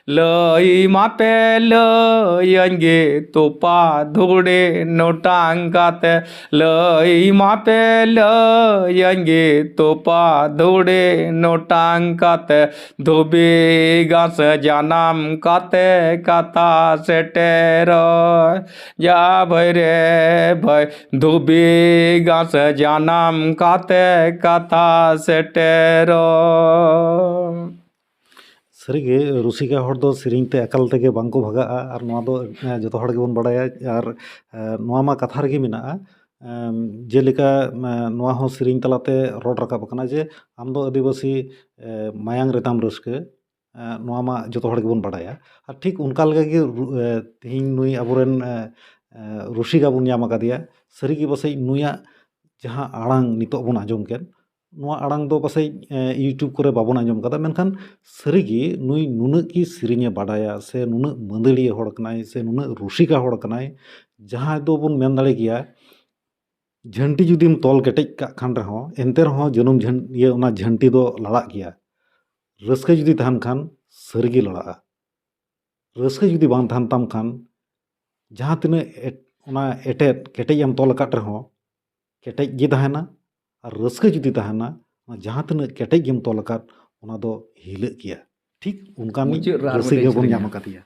ᱞᱟᱹᱭ ᱢᱟᱯᱮ ᱞᱟᱹᱭᱟᱹᱧ ᱜᱮ ᱛᱚᱯᱟ ᱫᱷᱩᱲᱤ ᱱᱚᱴᱟᱝ ᱠᱟᱛᱮ, ᱞᱟᱹᱭ ᱢᱟᱯᱮ ᱞᱟᱹᱭᱟᱹᱧ ᱜᱮ ᱛᱚᱯᱟ ᱫᱷᱩᱲᱤ ᱱᱚᱴᱟᱝ ᱠᱟᱛᱮ, ᱫᱷᱩᱵᱤ ᱜᱷᱟᱥ ᱡᱟᱱᱟᱢ ᱠᱟᱛᱮ ᱠᱟᱛᱷᱟ ᱥᱮᱴᱮᱨᱚᱜ ᱡᱟ ᱵᱷᱟᱹᱭ ᱨᱮ ᱵᱷᱟᱹᱭ, ᱫᱷᱩᱵᱤ ᱜᱷᱟᱥ ᱡᱟᱱᱟᱢ ᱠᱟᱛᱮ ᱠᱟᱛᱷᱟ ᱥᱮᱴᱮᱨᱚᱜ᱾ ᱥᱟᱹᱨᱤᱜᱮ, ᱨᱩᱥᱤᱠᱟ ᱦᱚᱲ ᱫᱚ ᱥᱮᱨᱮᱧ ᱛᱮ ᱮᱠᱟᱞ ᱛᱮᱜᱮ ᱵᱟᱝᱠᱚ ᱵᱷᱟᱜᱟᱜᱼᱟ, ᱟᱨ ᱱᱚᱣᱟ ᱫᱚ, ᱮ, ᱡᱚᱛᱚ ᱦᱚᱲ ᱜᱮᱵᱚᱱ ᱵᱟᱲᱟᱭᱟ᱾ ᱟᱨ, ᱮ, ᱱᱚᱣᱟ ᱢᱟ ᱠᱟᱛᱷᱟ ᱨᱮᱜᱮ ᱢᱮᱱᱟᱜᱼᱟ᱾ ᱮᱢ, ᱡᱮᱞᱮᱠᱟ, ᱮ, ᱱᱚᱣᱟ ᱦᱚᱸ ᱥᱮᱨᱮᱧ ᱛᱟᱞᱟᱛᱮ ᱨᱚᱲ ᱨᱟᱠᱟᱵ ᱟᱠᱟᱱᱟ ᱡᱮ, "ᱟᱢ ᱫᱚ ᱟᱹᱫᱤᱵᱟᱹᱥᱤ, ᱮ, ᱢᱟᱭᱟᱝ ᱨᱮᱛᱟᱢ ᱨᱟᱹᱥᱠᱟᱹ", ᱮ, ᱱᱚᱣᱟ ᱢᱟ ᱡᱚᱛᱚ ᱦᱚᱲ ᱜᱮᱵᱚᱱ ᱵᱟᱲᱟᱭᱟ᱾ ᱟᱨ ᱴᱷᱤᱠ ᱚᱱᱠᱟ ᱞᱮᱠᱟᱜᱮ ᱨᱩ-, ᱮ, ᱛᱮᱦᱮᱧ ᱱᱩᱭ ᱟᱵᱚᱨᱮᱱ, ᱮ, ᱮ, ᱨᱩᱥᱤᱠᱟ ᱵᱚᱱ ᱧᱟᱢ ᱟᱠᱟᱫᱮᱭᱟ᱾ ᱥᱟᱹᱨᱤᱜᱮ ᱯᱟᱥᱮᱡ ᱱᱩᱭᱟᱜ ᱡᱟᱦᱟᱸ ᱟᱲᱟᱝ ᱱᱤᱛᱚᱜ ᱵᱚᱱ ᱟᱸᱡᱚᱢ ᱠᱮᱫ, ᱱᱚᱣᱟ ᱟᱲᱟᱝ ᱫᱚ ᱯᱟᱥᱮᱡ, ᱮ, YouTube ᱠᱚᱨᱮ ᱵᱟᱵᱚᱱ ᱟᱸᱡᱚᱢ ᱠᱟᱫᱟ, ᱢᱮᱱᱠᱷᱟᱱ ᱥᱟᱹᱨᱤᱜᱮ ᱱᱩᱭ ᱱᱩᱱᱟᱹᱜ ᱜᱮ ᱥᱮᱨᱮᱧᱮ ᱵᱟᱰᱟᱭᱟ, ᱥᱮ ᱱᱩᱱᱟᱹᱜ ᱢᱟᱹᱫᱟᱹᱲᱤᱭᱟᱹ ᱦᱚᱲ ᱠᱟᱱᱟᱭ, ᱥᱮ ᱱᱩᱱᱟᱹᱜ ᱨᱩᱥᱤᱠᱟ ᱦᱚᱲ ᱠᱟᱱᱟᱭ, ᱡᱟᱦᱟᱸᱭ ᱫᱚᱵᱚᱱ ᱢᱮᱱ ᱫᱟᱲᱮ ᱠᱮᱭᱟ, ᱡᱷᱟᱹᱱᱴᱤ ᱡᱩᱫᱤᱢ ᱛᱚᱞ ᱠᱮᱴᱮᱡ ᱠᱟᱜ ᱠᱷᱟᱱ ᱨᱮᱦᱚᱸ, ᱮᱱᱛᱮ ᱨᱮᱦᱚᱸ ᱡᱟᱹᱱᱩᱢ ᱡᱷᱟᱹᱱ-, ᱤᱭᱟᱹ, ᱚᱱᱟ ᱡᱷᱟᱹᱱᱴᱤ ᱫᱚ ᱞᱟᱲᱟᱜ ᱜᱮᱭᱟ᱾ ᱨᱟᱹᱥᱠᱟᱹ ᱡᱩᱫᱤ ᱛᱟᱦᱮᱱ ᱠᱷᱟᱱ, ᱥᱟᱹᱨᱤᱜᱮ ᱞᱟᱲᱟᱜᱼᱟ᱾ ᱨᱟᱹᱥᱠᱟᱹ ᱡᱩᱫᱤ ᱵᱟᱝ ᱛᱟᱦᱮᱱ ᱛᱟᱢ ᱠᱷᱟᱱ, ᱡᱟᱦᱟᱸ ᱛᱤᱱᱟᱹᱜ ᱮᱴ-, ᱚᱱᱟ ᱮᱴᱮᱫ ᱠᱮᱴᱮᱡ ᱮᱢ ᱛᱚᱞ ᱟᱠᱟᱫ ᱨᱮᱦᱚᱸ, ᱠᱮᱴᱮᱡ ᱜᱮ ᱛᱟᱦᱮᱱᱟ᱾ ᱟᱨ ᱨᱟᱹᱥᱠᱟᱹ ᱡᱩᱫᱤ ᱛᱟᱦᱮᱱᱟ, ᱚᱱᱟ ᱡᱟᱦᱟᱸ ᱛᱤᱱᱟᱹᱜ ᱠᱮᱴᱮᱡ ᱜᱮᱢ ᱛᱚᱞ ᱟᱠᱟᱫ, ᱚᱱᱟ ᱫᱚ ᱦᱤᱞᱟᱹᱜ ᱜᱮᱭᱟ᱾ ᱴᱷᱤᱠ ᱚᱱᱠᱟᱱ ᱢᱩᱪᱟᱹᱫ ᱨᱮ ᱟᱨ ᱨᱟᱹᱥᱤ ᱢᱤᱫᱴᱮᱱ ᱜᱮᱵᱚᱱ ᱥᱮᱨᱮᱧᱟ᱾ ᱧᱟᱢ ᱟᱠᱟᱫᱮᱭᱟ᱾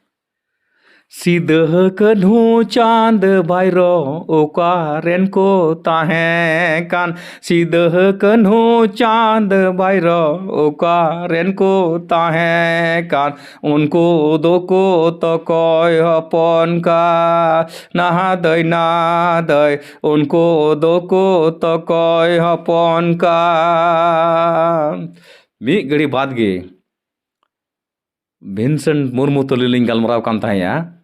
ᱥᱤᱫᱟᱹ ᱠᱟᱹᱱᱦᱩ ᱪᱟᱸᱫᱽ ᱵᱷᱟᱭᱨᱚ ᱚᱠᱟᱨᱮᱱ ᱠᱚ ᱛᱟᱦᱮᱸ ᱠᱟᱱ? ᱥᱤᱫᱟᱹ ᱠᱟᱹᱱᱦᱩ ᱪᱟᱸᱫᱽ ᱵᱷᱟᱭᱨᱚ ᱚᱠᱟᱨᱮᱱ ᱠᱚ ᱛᱟᱦᱮᱸ ᱠᱟᱱ? ᱩᱱᱠᱩ ᱫᱚᱠᱚ ᱛᱚᱠᱚᱭ ᱦᱚᱯᱚᱱ ᱠᱟᱱ, ᱱᱟᱦᱟ ᱫᱟᱹᱭ ᱱᱟ ᱫᱟᱹᱭ, ᱩᱱᱠᱩ ᱫᱚᱠᱚ ᱛᱚᱠᱚᱭ ᱦᱚᱯᱚᱱ ᱠᱟᱱ᱾ ᱢᱤᱫ ᱜᱷᱟᱹᱲᱤ ᱵᱟᱫᱽ ᱜᱮ ᱵᱷᱤᱱᱥᱮᱱᱴ ᱢᱩᱨᱢᱩ ᱛᱟᱹᱞᱤᱧ ᱞᱤᱧ ᱜᱟᱞᱢᱟᱨᱟᱣ ᱠᱟᱱ ᱛᱟᱦᱮᱸᱫᱼᱟ᱾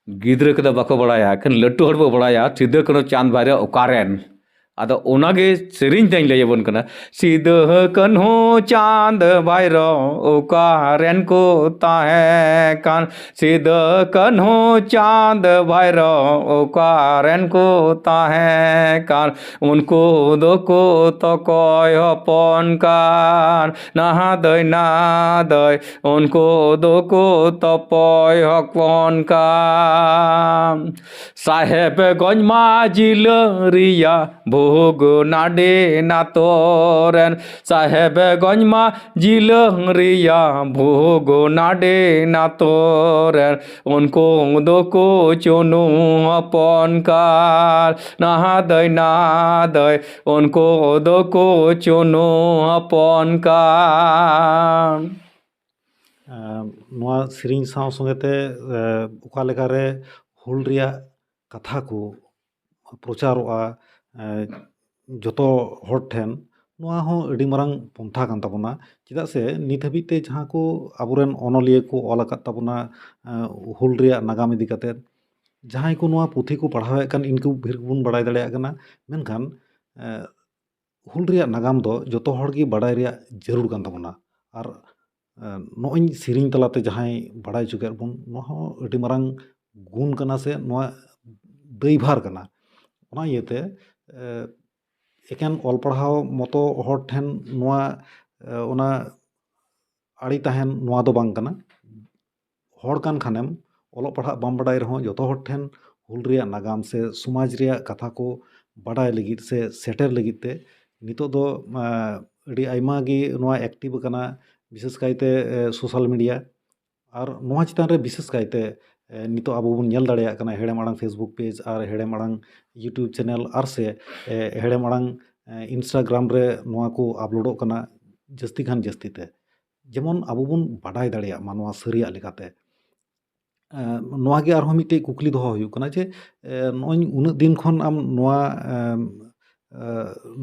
ᱜᱤᱫᱽᱨᱟᱹ ᱠᱚᱫᱚ ᱵᱟᱠᱚ ᱵᱟᱲᱟᱭᱟ, ᱮᱠᱷᱮᱱ ᱞᱟᱹᱴᱩ ᱦᱚᱲ ᱵᱚ ᱵᱟᱲᱟᱭᱟ, ᱥᱤᱫᱟᱹ ᱠᱟᱹᱱᱦᱩ ᱪᱟᱸᱫᱽ ᱵᱷᱟᱭᱨᱚ ᱚᱠᱟᱨᱮᱱ? ᱟᱫᱚ ᱚᱱᱟᱜᱮ ᱥᱮᱨᱮᱧ ᱛᱮᱧ ᱞᱟᱹᱭ ᱟᱵᱚᱱ ᱠᱟᱱᱟ᱾ ᱥᱤᱫᱟᱹ ᱠᱟᱹᱱᱦᱩ ᱪᱟᱸᱫᱽ ᱵᱷᱟᱭᱨᱚ ᱚᱠᱟᱨᱮᱱ ᱠᱚ ᱛᱟᱦᱮᱸ ᱠᱟᱱ? ᱥᱤᱫᱟᱹ ᱠᱟᱹᱱᱦᱩ ᱪᱟᱸᱫᱽ ᱵᱷᱟᱭᱨᱚ ᱚᱠᱟᱨᱮᱱ ᱠᱚ ᱛᱟᱦᱮᱸ ᱠᱟᱱ? ᱩᱱᱠᱩ ᱫᱚᱠᱚ ᱛᱚᱠᱚᱭ ᱦᱚᱯᱚᱱ ᱠᱟᱱ, ᱱᱟᱦᱟ ᱫᱟᱹᱭ ᱱᱟ ᱫᱟᱹᱭ, ᱩᱱᱠᱩ ᱫᱚᱠᱚ ᱛᱚᱯᱚᱭ ᱦᱚᱯᱚᱱ ᱠᱟᱱ᱾ ᱥᱟᱦᱮᱵᱽᱜᱚᱸᱡᱽ ᱢᱟᱹᱡᱷᱤ ᱞᱟᱹᱨᱤᱭᱟ ᱵᱷᱩᱜᱽᱱᱟᱰᱤ ᱱᱟᱛᱚ ᱨᱮᱱ, ᱥᱟᱦᱮᱵᱽᱜᱚᱸᱡᱽ ᱢᱟᱹᱡᱷᱤ ᱞᱟᱹᱨᱤᱭᱟ ᱵᱷᱩᱜᱽᱱᱟᱰᱤ ᱱᱟᱛᱚ ᱨᱮᱱ, ᱩᱱᱠᱩ ᱫᱚᱠᱚ ᱪᱩᱱᱩ ᱦᱚᱯᱚᱱ ᱠᱟᱱ, ᱱᱟᱦᱟ ᱫᱟᱹᱭ ᱱᱟ ᱫᱟᱹᱭ, ᱩᱱᱠᱩ ᱫᱚᱠᱚ ᱪᱩᱱᱩ ᱦᱚᱯᱚᱱ ᱠᱟᱱ᱾ ᱮᱸ, ᱱᱚᱣᱟ ᱥᱮᱨᱮᱧ ᱥᱟᱶ ᱥᱚᱸᱜᱮ ᱛᱮ, ᱮᱸ, ᱚᱠᱟ ᱞᱮᱠᱟᱨᱮ ᱦᱩᱞ ᱨᱮᱭᱟᱜ ᱠᱟᱛᱷᱟ ᱠᱚ ᱯᱨᱚᱪᱟᱨᱚᱜᱼᱟ, ᱮᱸ, ᱡᱚᱛᱚ ᱦᱚᱲ ᱴᱷᱮᱱ, ᱱᱚᱣᱟ ᱦᱚᱸ ᱟᱹᱰᱤ ᱢᱟᱨᱟᱝ ᱯᱚᱱᱛᱷᱟ ᱠᱟᱱ ᱛᱟᱵᱚᱱᱟ᱾ ᱪᱮᱫᱟᱜ ᱥᱮ ᱱᱤᱛ ᱦᱟᱹᱵᱤᱡ ᱛᱮ ᱡᱟᱦᱟᱸ ᱠᱚ ᱟᱵᱚᱨᱮᱱ ᱚᱱᱚᱞᱤᱭᱟᱹ ᱠᱚ ᱚᱞ ᱟᱠᱟᱫ ᱛᱟᱵᱚᱱᱟ, ᱮᱸ, ᱦᱩᱞ ᱨᱮᱭᱟᱜ ᱱᱟᱜᱟᱢ ᱤᱫᱤ ᱠᱟᱛᱮᱫ, ᱡᱟᱦᱟᱸᱭ ᱠᱚ ᱱᱚᱣᱟ ᱯᱩᱛᱷᱤ ᱠᱚ ᱯᱟᱲᱦᱟᱣᱮᱫ ᱠᱟᱱ, ᱤᱱᱠᱩ ᱵᱷᱤᱨ ᱵᱚᱱ ᱵᱟᱲᱟᱭ ᱫᱟᱲᱮᱭᱟᱜ ᱠᱟᱱᱟ᱾ ᱢᱮᱱᱠᱷᱟᱱ, ᱮᱸ, ᱦᱩᱞ ᱨᱮᱭᱟᱜ ᱱᱟᱜᱟᱢ ᱫᱚ ᱡᱚᱛᱚ ᱦᱚᱲ ᱜᱮ ᱵᱟᱰᱟᱭ ᱨᱮᱭᱟᱜ ᱡᱟᱹᱨᱩᱲ ᱠᱟᱱ ᱛᱟᱵᱚᱱᱟ᱾ ᱟᱨ, ᱮᱸ, ᱱᱚᱜᱼᱚᱭ ᱥᱮᱨᱮᱧ ᱛᱟᱞᱟᱛᱮ ᱡᱟᱦᱟᱸᱭ ᱵᱟᱲᱟᱭ ᱦᱚᱪᱚ ᱠᱮᱫ ᱵᱚᱱ, ᱱᱚᱣᱟ ᱦᱚᱸ ᱟᱹᱰᱤ ᱢᱟᱨᱟᱝ ᱜᱩᱱ ᱠᱟᱱᱟ ᱥᱮ ᱱᱚᱣᱟ ᱫᱟᱹᱭᱵᱷᱟᱨ ᱠᱟᱱᱟ᱾ ᱚᱱᱟ ᱤᱭᱟᱹᱛᱮ, ᱮᱸ, ᱮᱠᱮᱱ ᱚᱞ ᱯᱟᱲᱦᱟᱣ ᱢᱚᱛᱚ ᱦᱚᱲ ᱴᱷᱮᱱ ᱱᱚᱣᱟ, ᱮᱸ, ᱚᱱᱟ ᱟᱹᱲᱤ ᱛᱟᱦᱮᱱ ᱱᱚᱣᱟ ᱫᱚ ᱵᱟᱝ ᱠᱟᱱᱟ᱾ ᱦᱚᱲ ᱠᱟᱱ ᱠᱷᱟᱱᱮᱢ, ᱚᱞᱚᱜ ᱯᱟᱲᱦᱟᱜ ᱵᱟᱢ ᱵᱟᱰᱟᱭ ᱨᱮᱦᱚᱸ, ᱡᱚᱛᱚ ᱦᱚᱲ ᱴᱷᱮᱱ ᱦᱩᱞ ᱨᱮᱭᱟᱜ ᱱᱟᱜᱟᱢ ᱥᱮ ᱥᱚᱢᱟᱡᱽ ᱨᱮᱭᱟᱜ ᱠᱟᱛᱷᱟ ᱠᱚ ᱵᱟᱰᱟᱭ ᱞᱟᱹᱜᱤᱫ ᱥᱮ ᱥᱮᱴᱮᱨ ᱞᱟᱹᱜᱤᱫ ᱛᱮ ᱱᱤᱛᱚᱜ ᱫᱚ, ᱟᱸ, ᱟᱹᱰᱤ ᱟᱭᱢᱟ ᱜᱮ ᱱᱚᱣᱟ active ᱟᱠᱟᱱᱟ᱾ ᱵᱤᱥᱮᱥ ᱠᱟᱭᱛᱮ, ᱮ, social media᱾ ᱟᱨ ᱱᱚᱣᱟ ᱪᱮᱛᱟᱱ ᱨᱮ ᱵᱤᱥᱮᱥ ᱠᱟᱭᱛᱮ, ᱮ, ᱱᱤᱛᱚᱜ ᱟᱵᱚ ᱵᱚᱱ ᱧᱮᱞ ᱫᱟᱲᱮᱭᱟᱜ ᱠᱟᱱᱟ, ᱦᱮᱲᱮᱢ ᱟᱲᱟᱝ Facebook page ᱟᱨ ᱦᱮᱲᱮᱢ ᱟᱲᱟᱝ YouTube channel ᱟᱨ ᱥᱮ, ᱮ, ᱦᱮᱲᱮᱢ ᱟᱲᱟᱝ, ᱮ, Instagram ᱨᱮ ᱱᱚᱣᱟ ᱠᱚ ᱟᱯᱞᱳᱰᱚᱜ ᱠᱟᱱᱟ ᱡᱟᱹᱥᱛᱤ ᱠᱷᱟᱱ ᱡᱟᱹᱥᱛᱤ ᱛᱮ, ᱡᱮᱢᱚᱱ ᱟᱵᱚ ᱵᱚᱱ ᱵᱟᱰᱟᱭ ᱫᱟᱲᱮᱭᱟᱜ ᱢᱟ ᱱᱚᱣᱟ ᱥᱟᱹᱨᱤᱭᱟᱜ ᱞᱮᱠᱟᱛᱮ᱾ ᱮ, ᱱᱚᱣᱟ ᱜᱮ ᱟᱨᱦᱚᱸ ᱢᱤᱫᱴᱮᱡ ᱠᱩᱠᱞᱤ ᱫᱚᱦᱚ ᱦᱩᱭᱩᱜ ᱠᱟᱱᱟ ᱡᱮ, ᱮ, ᱱᱚᱜᱼᱚᱭ ᱩᱱᱟᱹᱜ ᱫᱤᱱ ᱠᱷᱚᱱ ᱟᱢ ᱱᱚᱣᱟ, ᱮᱢ, ᱮ,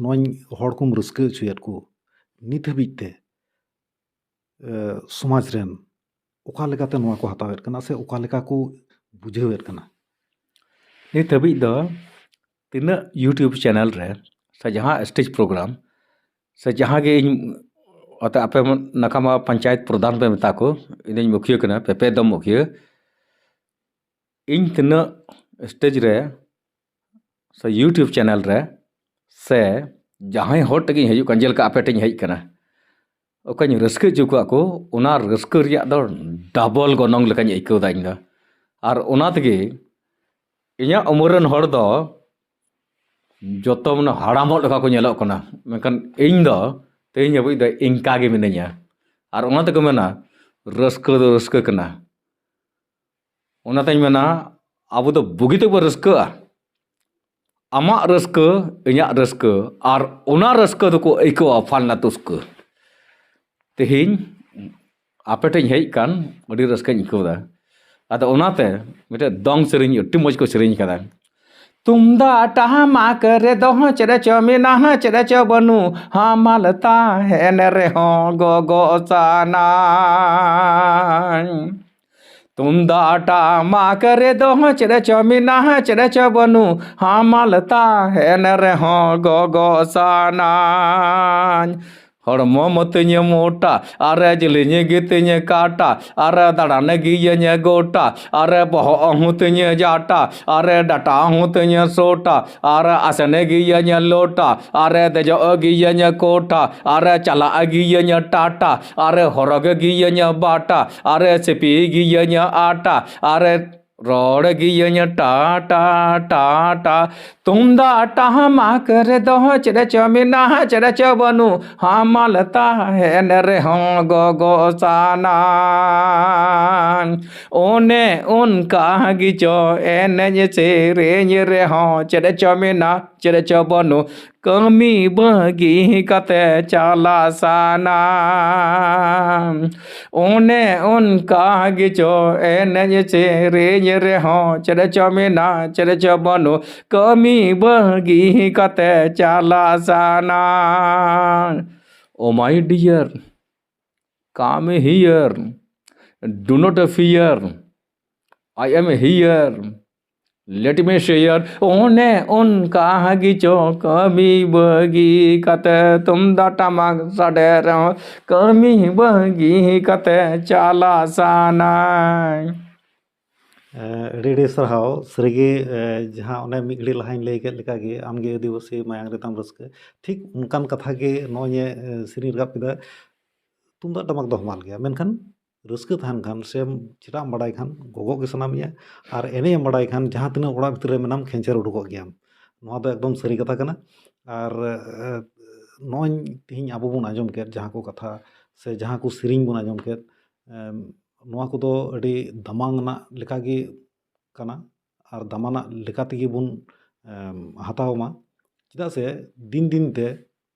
ᱱᱚᱣᱟᱧ ᱦᱚᱲ ᱠᱚᱢ ᱨᱟᱹᱥᱠᱟᱹ ᱦᱚᱪᱚᱭᱮᱫ ᱠᱚ, ᱱᱤᱛ ᱦᱟᱹᱵᱤᱡ ᱛᱮ, ᱮ, ᱥᱚᱢᱟᱡᱽ ᱨᱮᱱ ᱚᱠᱟ ᱞᱮᱠᱟᱛᱮ ᱱᱚᱣᱟ ᱠᱚ ᱦᱟᱛᱟᱣᱮᱫ ᱠᱟᱱᱟ ᱥᱮ ᱚᱠᱟ ᱞᱮᱠᱟ ᱠᱚ ᱵᱩᱡᱷᱟᱹᱣᱮᱫ ᱠᱟᱱᱟ? ᱱᱤᱛ ᱦᱟᱹᱵᱤᱡ ᱫᱚ ᱛᱤᱱᱟᱹᱜ YouTube ᱪᱮᱱᱮᱞ ᱨᱮ ᱥᱮ ᱡᱟᱦᱟᱸ ᱥᱴᱮᱡᱽ ᱯᱨᱳᱜᱨᱟᱢ ᱥᱮ ᱡᱟᱦᱟᱸ ᱜᱮ ᱤᱧ, ᱚᱛᱮ ᱟᱯᱮ ᱱᱟᱠᱷᱟ ᱢᱟ ᱯᱚᱧᱪᱟᱭᱮᱛ ᱯᱨᱚᱫᱷᱟᱱ ᱯᱮ ᱢᱮᱛᱟ ᱠᱚ, ᱤᱧ ᱫᱚᱧ ᱢᱩᱠᱷᱤᱭᱟᱹ ᱠᱟᱱᱟ, ᱯᱮᱯᱮ ᱫᱚᱢ ᱢᱩᱠᱷᱤᱭᱟᱹ᱾ ᱤᱧ ᱛᱤᱱᱟᱹᱜ ᱥᱴᱮᱡᱽ ᱨᱮ ᱥᱮ YouTube ᱪᱮᱱᱮᱞ ᱨᱮ ᱥᱮ ᱡᱟᱦᱟᱸᱭ ᱦᱚᱲ ᱴᱷᱮᱱ ᱜᱤᱧ ᱦᱤᱡᱩᱜ ᱠᱟᱱ, ᱡᱮᱞᱮᱠᱟ ᱟᱯᱮ ᱴᱷᱮᱱ ᱤᱧ ᱦᱮᱡ ᱠᱟᱱᱟ, ᱚᱠᱟᱧ ᱨᱟᱹᱥᱠᱟᱹ ᱦᱚᱪᱚ ᱠᱚᱣᱟ ᱠᱚ, ᱚᱱᱟ ᱨᱟᱹᱥᱠᱟᱹ ᱨᱮᱭᱟᱜ ᱫᱚ ᱰᱟᱵᱚᱞ ᱜᱚᱱᱚᱝ ᱞᱮᱠᱟᱧ ᱟᱹᱭᱠᱟᱹᱣ ᱮᱫᱟ ᱤᱧ ᱫᱚ᱾ ᱟᱨ ᱚᱱᱟ ᱛᱮᱜᱮ ᱤᱧᱟᱹᱜ ᱩᱢᱮᱨ ᱨᱮᱱ ᱦᱚᱲ ᱫᱚ ᱡᱚᱛᱚ ᱢᱟᱱᱮ ᱦᱟᱲᱟᱢᱚᱜ ᱞᱮᱠᱟ ᱠᱚ ᱧᱮᱞᱚᱜ ᱠᱟᱱᱟ, ᱢᱮᱱᱠᱷᱟᱱ ᱤᱧ ᱫᱚ ᱛᱮᱦᱮᱧ ᱦᱟᱹᱵᱤᱡ ᱫᱚ ᱤᱱᱠᱟ ᱜᱮ ᱢᱤᱱᱟᱹᱧᱟ᱾ ᱟᱨ ᱚᱱᱟ ᱛᱮᱠᱚ ᱢᱮᱱᱟ, ᱨᱟᱹᱥᱠᱟᱹ ᱫᱚ ᱨᱟᱹᱥᱠᱟᱹ ᱠᱟᱱᱟ᱾ ᱚᱱᱟᱛᱮᱧ ᱢᱮᱱᱟ, ᱟᱵᱚ ᱫᱚ ᱵᱩᱜᱤ ᱛᱮᱵᱚ ᱨᱟᱹᱥᱠᱟᱹᱜᱼᱟ᱾ ᱟᱢᱟᱜ ᱨᱟᱹᱥᱠᱟᱹ, ᱤᱧᱟᱹᱜ ᱨᱟᱹᱥᱠᱟᱹ, ᱟᱨ ᱚᱱᱟ ᱨᱟᱹᱥᱠᱟᱹ ᱫᱚᱠᱚ ᱟᱹᱭᱠᱟᱹᱣᱟ ᱯᱷᱟᱞᱱᱟ ᱛᱩᱥᱠᱟᱹ᱾ ᱛᱮᱦᱮᱧ ᱟᱯᱮ ᱴᱷᱮᱱ ᱤᱧ ᱦᱮᱡ ᱠᱟᱱ, ᱟᱹᱰᱤ ᱨᱟᱹᱥᱠᱟᱹᱧ ᱟᱹᱭᱠᱟᱹᱣ ᱮᱫᱟ᱾ ᱟᱫᱚ ᱚᱱᱟᱛᱮ ᱢᱤᱫᱴᱮᱡ ᱫᱚᱝ ᱥᱮᱨᱮᱧ ᱟᱹᱰᱤ ᱢᱚᱡᱽ ᱠᱚ ᱥᱮᱨᱮᱧ ᱠᱟᱫᱟ᱾ ᱛᱩᱢᱫᱟᱜ ᱴᱟᱢᱟᱠ ᱨᱮᱫᱚ ᱪᱮᱫ ᱪᱚ ᱢᱮᱱᱟᱜᱼᱟ, ᱪᱮᱫ ᱪᱚ ᱵᱟᱹᱱᱩᱜ, ᱦᱟᱢᱟᱞ ᱛᱟᱦᱮᱱ ᱨᱮᱦᱚᱸ ᱜᱚᱜᱚ ᱥᱟᱱᱟᱧ᱾ ᱛᱩᱢᱫᱟᱜ ᱴᱟᱢᱟᱠ ᱨᱮᱫᱚ ᱪᱮᱫ ᱪᱚ ᱢᱮᱱᱟᱜᱼᱟ, ᱪᱮᱫ ᱪᱚ ᱵᱟᱹᱱᱩᱜ, ᱦᱟᱢᱟᱞ ᱛᱟᱦᱮᱱ ᱨᱮᱦᱚᱸ ᱜᱚᱜᱚ ᱥᱟᱱᱟᱧ᱾ ᱦᱚᱲᱢᱚ ᱢᱚᱛᱤᱧ ᱢᱚᱴᱟ, ᱟᱨ ᱡᱤᱞᱤᱧ ᱜᱮᱛᱤᱧ ᱠᱟᱴᱟ, ᱟᱨ ᱫᱟᱬᱟᱱ ᱜᱤᱭᱟᱹᱧ ᱜᱚᱴᱟ, ᱟᱨ ᱵᱚᱦᱚᱜ ᱦᱚᱸ ᱛᱤᱧ ᱡᱟᱴᱟ, ᱟᱨ ᱰᱟᱴᱟ ᱦᱚᱸ ᱛᱤᱧ ᱥᱚᱴᱟ, ᱟᱨ ᱟᱥᱮᱱ ᱜᱤᱭᱟᱹᱧ ᱞᱚᱴᱟ, ᱟᱨ ᱫᱮᱡᱚᱜ ᱜᱤᱭᱟᱹᱧ ᱠᱚᱴᱟ, ᱟᱨ ᱪᱟᱞᱟᱜ ᱜᱤᱭᱟᱹᱧ ᱴᱟᱴᱟ, ᱟᱨ ᱦᱚᱨᱚᱜ ᱜᱤᱭᱟᱹᱧ ᱵᱟᱴᱟ, ᱟᱨ ᱥᱤᱯᱤ ᱜᱤᱭᱟᱹᱧ ᱟᱴᱟ, ᱟᱨ ᱨᱚᱲ ᱜᱤᱭᱟᱹᱧ ᱴᱟ ᱴᱟ ᱴᱟ ᱴᱟ᱾ ᱛᱩᱢᱫᱟᱜ ᱴᱟᱢᱟᱠ ᱨᱮᱫᱚ ᱪᱮᱫ ᱪᱚ ᱢᱮᱱᱟᱜᱼᱟ, ᱪᱮᱫ ᱪᱚ ᱵᱟᱹᱱᱩᱜ, ᱦᱟᱢᱟᱞ ᱛᱟᱦᱮᱱ ᱨᱮᱦᱚᱸ ᱜᱚᱜᱚ ᱥᱟᱱᱟᱧ᱾ ᱚᱱᱮ ᱚᱱᱠᱟ ᱜᱮ ᱪᱚ ᱮᱱᱮᱡ ᱥᱮᱨᱮᱧ ᱨᱮᱦᱚᱸ ᱪᱮᱫ ᱪᱚ ᱢᱮᱱᱟᱜ, ᱪᱮᱫ ᱪᱚ ᱵᱟᱹᱱᱩᱜ, ᱠᱟᱹᱢᱤ ᱵᱟᱹᱜᱤ ᱠᱟᱛᱮ ᱪᱟᱞᱟᱜ ᱥᱟᱱᱟ᱾ ᱚᱱᱮ ᱚᱱᱠᱟ ᱜᱮ ᱪᱚ ᱮᱱᱮᱡ ᱥᱮᱨᱮᱧ ᱨᱮᱦᱚᱸ ᱪᱮᱫ ᱪᱚ ᱢᱮᱱᱟᱜ, ᱪᱮᱫ ᱪᱚ ᱵᱟᱹᱱᱩᱜ, ᱠᱟᱹᱢᱤ ᱵᱟᱹᱜᱤ ᱠᱟᱛᱮ ᱪᱟᱞᱟᱜ ᱥᱟᱱᱟ᱾ Oh my dear, come here. Do not fear. I am here. Let me share. ᱚᱱᱮ ᱚᱱᱠᱟ ᱜᱮᱪᱚ ᱠᱟᱹᱢᱤ ᱵᱟᱹᱜᱤ ᱠᱟᱛᱮ, ᱛᱩᱢᱫᱟᱜ ᱴᱟᱢᱟᱠ ᱥᱟᱰᱮ ᱨᱮᱦᱚᱸ ᱠᱟᱹᱢᱤ ᱵᱟᱹᱜᱤ ᱠᱟᱛᱮ ᱪᱟᱞᱟᱜ ᱥᱟᱱᱟᱭ᱾ ᱟᱹᱰᱤ ᱟᱹᱰᱤ ᱥᱟᱨᱦᱟᱣ᱾ ᱥᱟᱹᱨᱤᱜᱮ, ᱡᱟᱦᱟᱸ ᱚᱱᱮ ᱢᱤᱫ ᱜᱷᱟᱹᱲᱤ ᱞᱟᱦᱟᱧ ᱞᱟᱹᱭ ᱠᱮᱫ ᱞᱮᱠᱟᱜᱮ, ᱟᱢᱜᱮ ᱟᱹᱫᱤᱵᱟᱹᱥᱤ ᱢᱟᱭᱟᱝ ᱨᱮᱛᱟᱢ ᱨᱟᱹᱥᱠᱟᱹ᱾ ᱴᱷᱤᱠ ᱚᱱᱠᱟᱱ ᱠᱟᱛᱷᱟ ᱜᱮ ᱱᱚᱜᱼᱚᱭ ᱮ, ᱥᱮᱨᱮᱧ ᱨᱟᱠᱟᱵ ᱠᱮᱫᱟ᱾ ᱛᱩᱢᱫᱟᱜ ᱴᱟᱢᱟᱠ ᱫᱚ ᱦᱟᱢᱟᱞ ᱜᱮᱭᱟ, ᱢᱮᱱᱠᱷᱟᱱ ᱨᱟᱹᱥᱠᱟᱹ ᱛᱟᱦᱮᱱ ᱠᱷᱟᱱ ᱥᱮ ᱪᱮᱫᱟᱜ ᱮᱢ ᱵᱟᱲᱟᱭ ᱠᱷᱟᱱ, ᱜᱚᱜᱚᱜ ᱜᱮ ᱥᱟᱱᱟ ᱢᱮᱭᱟ᱾ ᱟᱨ ᱮᱱᱮᱡ ᱮᱢ ᱵᱟᱲᱟᱭ ᱠᱷᱟᱱ, ᱡᱟᱦᱟᱸ ᱛᱤᱱᱟᱹᱜ ᱚᱲᱟᱜ ᱵᱷᱤᱛᱨᱤ ᱨᱮ ᱢᱮᱱᱟᱢ, ᱠᱷᱮᱧᱪᱮᱨ ᱩᱰᱩᱠᱚᱜ ᱜᱮᱭᱟᱢ᱾ ᱱᱚᱣᱟ ᱫᱚ ᱮᱠᱫᱚᱢ ᱥᱟᱹᱨᱤ ᱠᱟᱛᱷᱟ ᱠᱟᱱᱟ᱾ ᱟᱨ ᱮ, ᱱᱚᱜᱼᱚᱭ ᱛᱮᱦᱮᱧ ᱟᱵᱚ ᱵᱚᱱ ᱟᱸᱡᱚᱢ ᱠᱮᱫ ᱡᱟᱦᱟᱸ ᱠᱚ ᱠᱟᱛᱷᱟ, ᱥᱮ ᱡᱟᱦᱟᱸ ᱠᱚ ᱥᱮᱨᱮᱧ ᱵᱚᱱ ᱟᱸᱡᱚᱢ ᱠᱮᱫ, ᱮᱢ, ᱱᱚᱣᱟ ᱠᱚᱫᱚ ᱟᱹᱰᱤ ᱫᱟᱢᱟᱱ ᱟᱱᱟᱜ ᱞᱮᱠᱟᱜᱮ ᱠᱟᱱᱟ᱾ ᱟᱨ ᱫᱟᱢᱟᱱᱟᱜ ᱞᱮᱠᱟ ᱛᱮᱜᱮ ᱵᱚᱱ, ᱮᱢ, ᱦᱟᱛᱟᱣ ᱢᱟ᱾ ᱪᱮᱫᱟᱜ ᱥᱮ ᱫᱤᱱ ᱫᱤᱱ ᱛᱮ